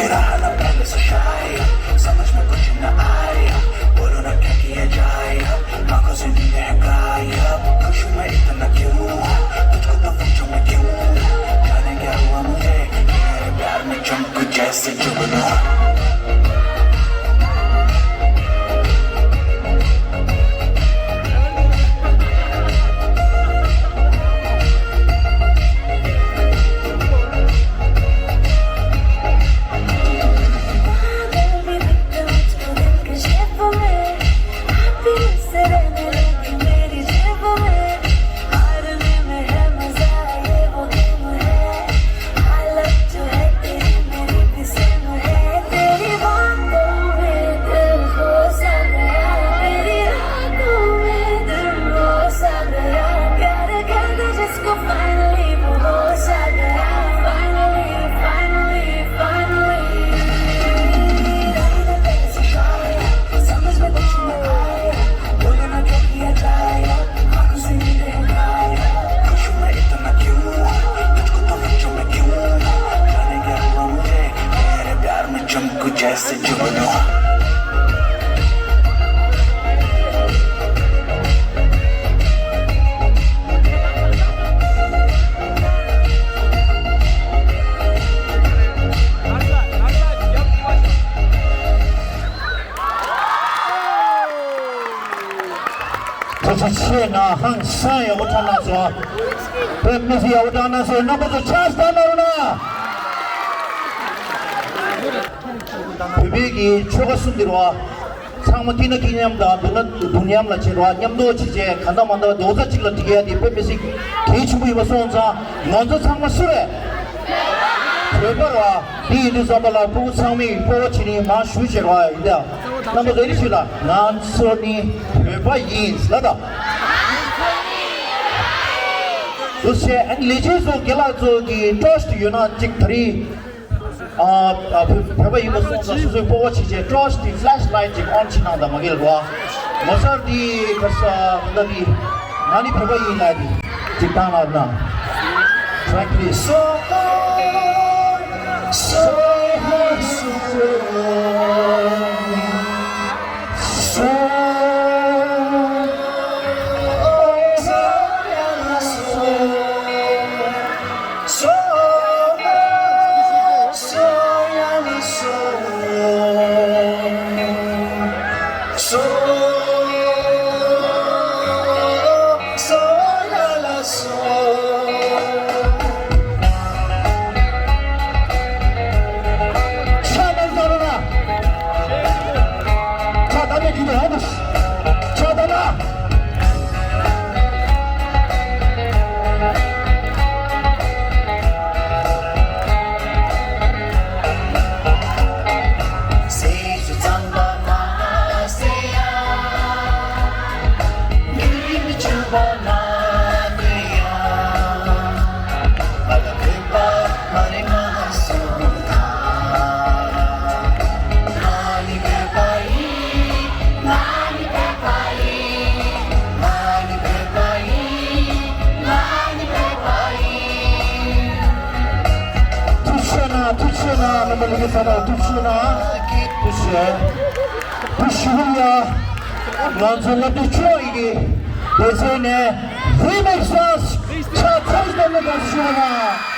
रहा ना पहले से shy, समझ में कुछ ना आया, बोलो ना क्या किया जाए अब, आंखों से नींद है गायब, खुश हूँ मैं इतना क्यों, तुझको तो पूछूं मैं क्यों, जाने क्या हुआ मुझे, तेरे प्यार में चमक जैसे जुगनू। ཐུགས་རྗེ་ཆེ། ང་ཧང་སང་ཡག་པོ་ཐོན་གནང་སོང་། བོད་མི་ཚོ་ཡག་པོ་ཐོན་གནང་སོང་། རྣམ་པ་ཚོ་ཕྱག་བཏང་གནང་རོགས་གནང་། བོད་པའི་གི་ཆོལ་ཁ་གསུམ་འདི་རེད་བ། ཚང་མ་སྐྱིད་ན་སྐྱིད་མཉམ་དང་སྡུག་ན་སྡུག་མཉམ་ལ་བྱེད་རོགས། མཉམ་དུ་བྱེད་བྱེད་གང་ལྟར་མ་ལྟར་རྡོག་རྩ་གཅིག་ལ་སྒྲིལ་ཡ་དེ་བོད་མི་སེར་གལ་ཆེན་པོ་ཡིན་པ་སོང་ཙང་ང་ཚོ་ཚང་མ་སུ་རེད། བོད་པ་རེད་བ། དེ་ཡིན་དུས་ཙམ་པ་ལ་ཕྲུ་གུ་ཚང་མས་སྤོབས་པ་བྱེད་ནི་མང་ཞུ་བྱེད་རོགས་ཡིན་ད། རྣམ་པ་ཚོ་རེ་ཞིག་ལ་ང་ཚོ་ནི་བོད་པ་ཡིན་ལ་ད། འདུག་སེ་ཨ་ནི་ལས་བྱེད་ཚོ་རྒན་ལགས་ཚོ་གི་ཀྲོས་ཡོད་ན་གཅིག་ད་རེས། ཨ། ཨ། བོད་བོད་པ་ཡིན་པ་སོང་ཙང་སོ་སོའི་སྤོབས་པ་བྱེད་བྱེད་ཀྲོས་དེ་ཕེ་ལེཤ་ལའེ་ཊི་ཅིག་ཨོན་བྱེད་གནང་དང་། མ་གི་ལ་རོ། ངོ་མཚར་དེ་ཁ་ས་ད་དེ་ང་ནི་བོད་པ་ཡིན་ལབ་དེ་ཅིག་བཏང་ལབ་ན། Track please. ཐུགས་རྗེ་གནང་། ཐུགས་རྗེ་གནང་། རྣམ་པ་ལྷན་རྒྱས་ཚང་མ་ཐུགས་རྗེ་གནང་། ཐུགས་རྗེ། ཐུགས་རྗེ་གནང་། ང་ཚོ་སློབ་གྲྭ་བཅུ་པ་ཡི་གི་སྡེ་ཚན་ནས་རི་མེག་སི་ཕྱག་འཚལ་བསྟོད་གནང་། ཐུགས་རྗེ་གནང་།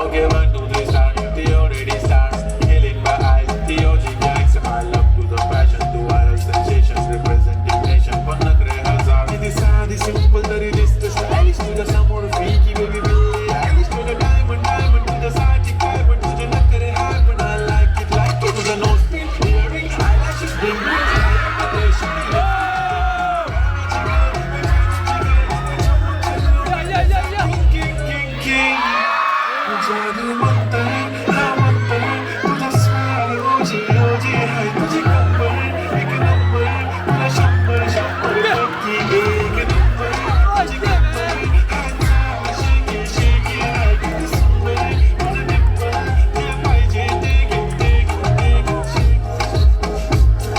Okay, one, two, three, start. They already start. Killing my eyes. T O G gang, send my love to the passion, to viral sensations, representing nation. Fun na kare hazar. Sidi saadi simple, tari just stylish. Tuja samor freaky, baby, Billie Eilish. Tuja diamond, diamond. Tuja saati diamond. Tuja na kare high, but I like it, like it. Tuja nose pin, earrings, eyelashes, bling, bling. I am the nation. Yeah, yeah, yeah, yeah. King, king, king, king. जादू बनता है, हाँ बनता है, तुझे smile, O G, O G है, तुझे कम्बल, एक नंबर, पूरा शंबर, शंबर, की एक नंबर, तुझे कम्बल, handsome, shaky, shaky है, तुझे सुंदर, तुझे dimple, ये पाहिजे, take it, take it, take it, shake it.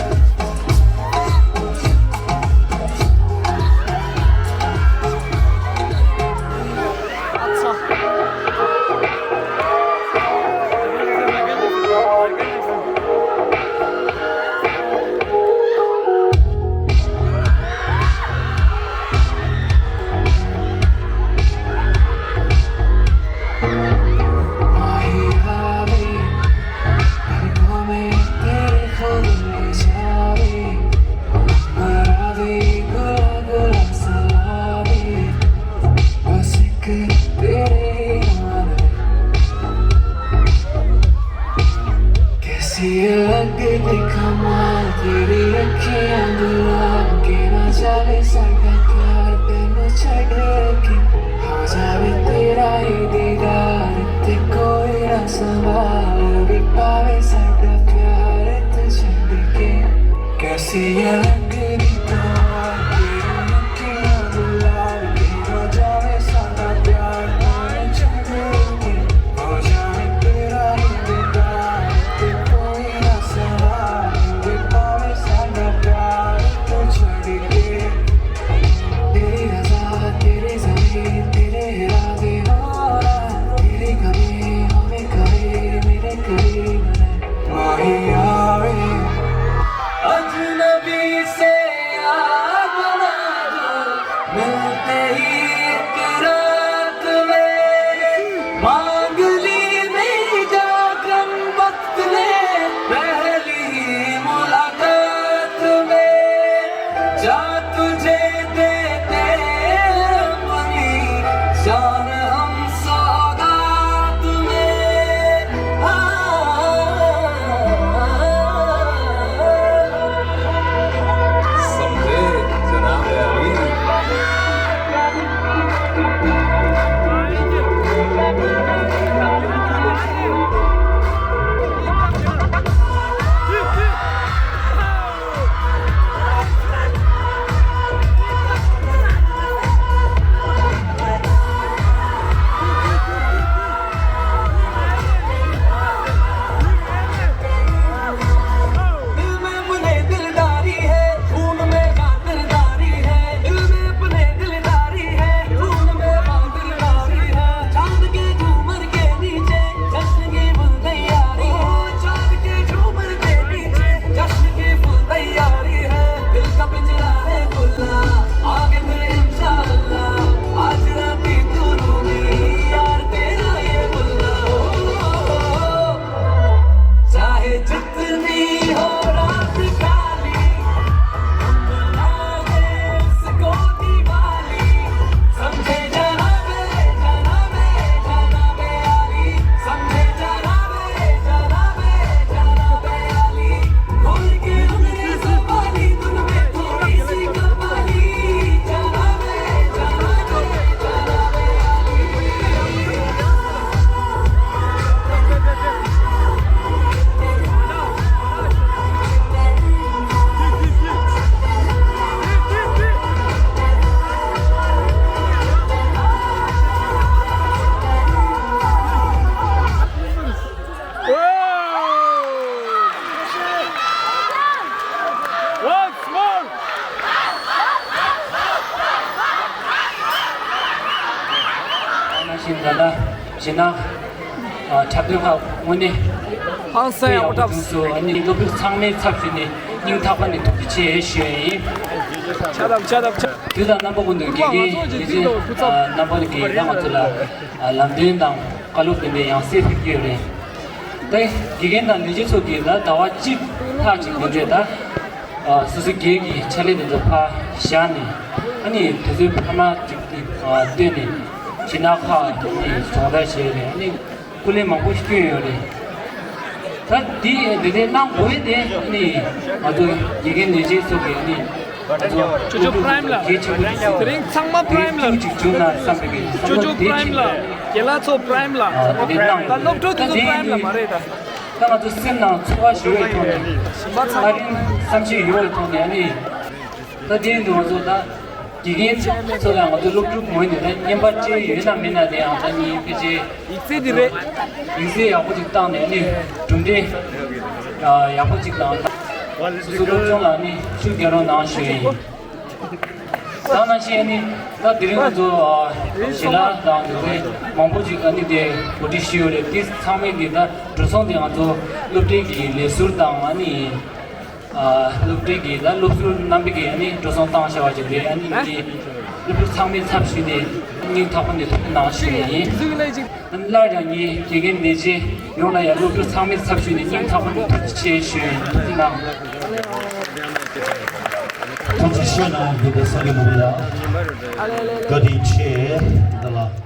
कैसी है लगती कमाल तेरी अखियां गुलाब के, ना जावे साडा प्यार तेनू छड़ के। हो जावे तेरा ही दीदार, ते कोई ना सवाल भी पावे साडा प्यार ते छड़ के। कैसी है लगती कमाल तेरी अखियां गुलाब के, ना जावे साडा प्यार तेनू छड़ के। हो जावे तेरा ही दीदार, ते कोई ना सवाल भी पावे साडा प्यार ते छड़ के। तेरी रजा, तेरी जमीन, तेरे इरादे, हो ना, तेरी कमी हमें कभी मेरे करीब है। माही आवे, अजनबी བྱས་ན། ཨ། འཁྲབ་སྟོན་ཁག་དངོས་གནས་ཧང་སང་ཡག་པོ་འཁྲབ་སོང་། ཨ་ནི་སློབ་ཕྲུག་ཚང་མའི་ཚབ་ཞུས་ནས་སྙིང་ཐག་པ་ནས་ཐུགས་རྗེ་ཆེ་ཞུ་ཡ་ཡིན། ཆ་ཐབས་ཆ་ཐབས་ཆ། དུས་དང་རྣམ་པ་ཀུན་ཏུ་དགེ་རྒན་ལས་བྱེད་རྣམ་པ་གིས་ད་ང་ཚོ་ལ་ལམ་སྟོན་དང་བཀའ་སློབ་དེ་འདྲ་ཡང་སེ་ཕེབས་ཀྱི་ཡོད་རེད། ད་དགེ་རྒན་དང་ལས་བྱེད་ཚོ་གིས་ད་ཟླ་བ་གཅིག་ལྷག་ཅིག་དེ་འདྲས་ད། ཨ། སོ་སོ་སྒེར་གྱི་ཕྱག་ལས་དེ་ཚོ་ཕར་བཞག་ནས། ཨ་ནི་དུས་ཚོད་འཕར་མ་ཅིག་ཨ། བཏོན་ནས་སྦྱིན་བདག་ཁག་གི་སྦྱོང་བརྡར་བྱས་རེད། ཨ་ནི་སྐུ་ལས་མང་པོ་ཞིག་བསྐྱོན་ཡོད་རེད། ད་འདི་འདི་འདྲའི་གནང་དགོས་དེ། ཨ་ནི་ང་ཚོ་དགེ་རྒན་ལས་བྱེད་ཚོ་གིས། ཨ་ནི་ང་ཚོ་ཅོ་ཅོ་པྲའིམ་ལགས། གལ་ཆེན་པོ་ཞིག་དེ་རིང་ཚང་མ་པྲའིམ་ལགས། ཅིག་བྱུང་ན་བསམ་པའི་གི་བསམ་ཅོ་ཅོ་པྲའིམ་ལགས། རྒན་ལགས་ཚོ་པྲའིམ་ལགས། ཨ། དེ་འདྲའི་གནང་ད་སློབ་ཕྲུག་དེ་ཚོ་པྲའིམ་ལགས་མ་རེད་ད། ད་ང་ཚོ་སེམས་ནང་ཚོར་བ་ཞུ་བའི་ཐོག་ནས། ཨ་རིའི་བསམ་ཤེས་ཡོད་པའི་ཐོག་ནས། ཨ་ནི་ད་དེ་འདུག་ང་ཚོ་ད་དགེ་རྒན་ཚོ་དང་ང་ཚོ་སློབ་ཕྲུག་ངོས་ནས་ད་རྔན་པ་སྤྲད་ཡོད་ན་མེད་ན་དེ་ཡང་ད་ནི་ཕལ་ཆེར་ཡིག་ཚད་དེ་རེད། ཡིག་ཚད་ཡག་པོ་ཅིག་བཏང་ནས། ཨ་ནི་གྲུབ་འབྲས་ཡག་པོ་ཅིག་དང་། སོ་སོ་སློབ་སྦྱོང་ལ་ནི་ཤུགས་རྒྱག་རོགས་གནང་ཞུ་ཡ་ཡིན། ད་ནང་བཞིན་ནི་ད་དེ་རིང་ང་ཚོ་ཞལ་ལག་དང་དེ་ཚོ་མང་པོ་ཅིག་ཨ་ནི་དེ་གོ་སྒྲིག་ཞུས་ཡོད་རེད། དེ་ཚང་མས་དེ་ད་འགྲོ་སོང་དེ་ང་ཚོ་སློབ་གྲྭའི་གི་ལས་ཟུར་དང་། ཨ་ནི་ཨ་སློབ་གྲྭའི་གི་ད་སློབ་ཟུར་རྣམ་པ་གིས་ཨ་ནི་འགྲོ་སོང་བཏང་བཞག་པ་ཅིག་རེད། ཨ་ནི་དེ་སློབ་ཕྲུག་ཚང་མའི་ཚབ་ཞུས་ནས་སྙིང་ཐག་པ་ནས་ཐུགས་རྗེ་གནང་ཞུ་ཡ་ཡིན། སླར་ཡང་ངས་དགེ་རྒན་ལས་བྱེད་ཡོངས་ལ་ཡང་སློབ་ཕྲུག་ཚང་མའི་ཚབ་ཞུས་ནས་སྙིང་ཐག་པ་ནས་ཐུགས་རྗེ་ཆེ་ཞུ་ཡིན། ཐུགས་རྗེ་གནང་། ཐུགས་རྗེ་ཆེ་གནང་། འདི་ལྟར་སངས་རྒྱས་མང་པོ་ལ་བཀའ་དྲིན་ཆེ། འདི་ལ།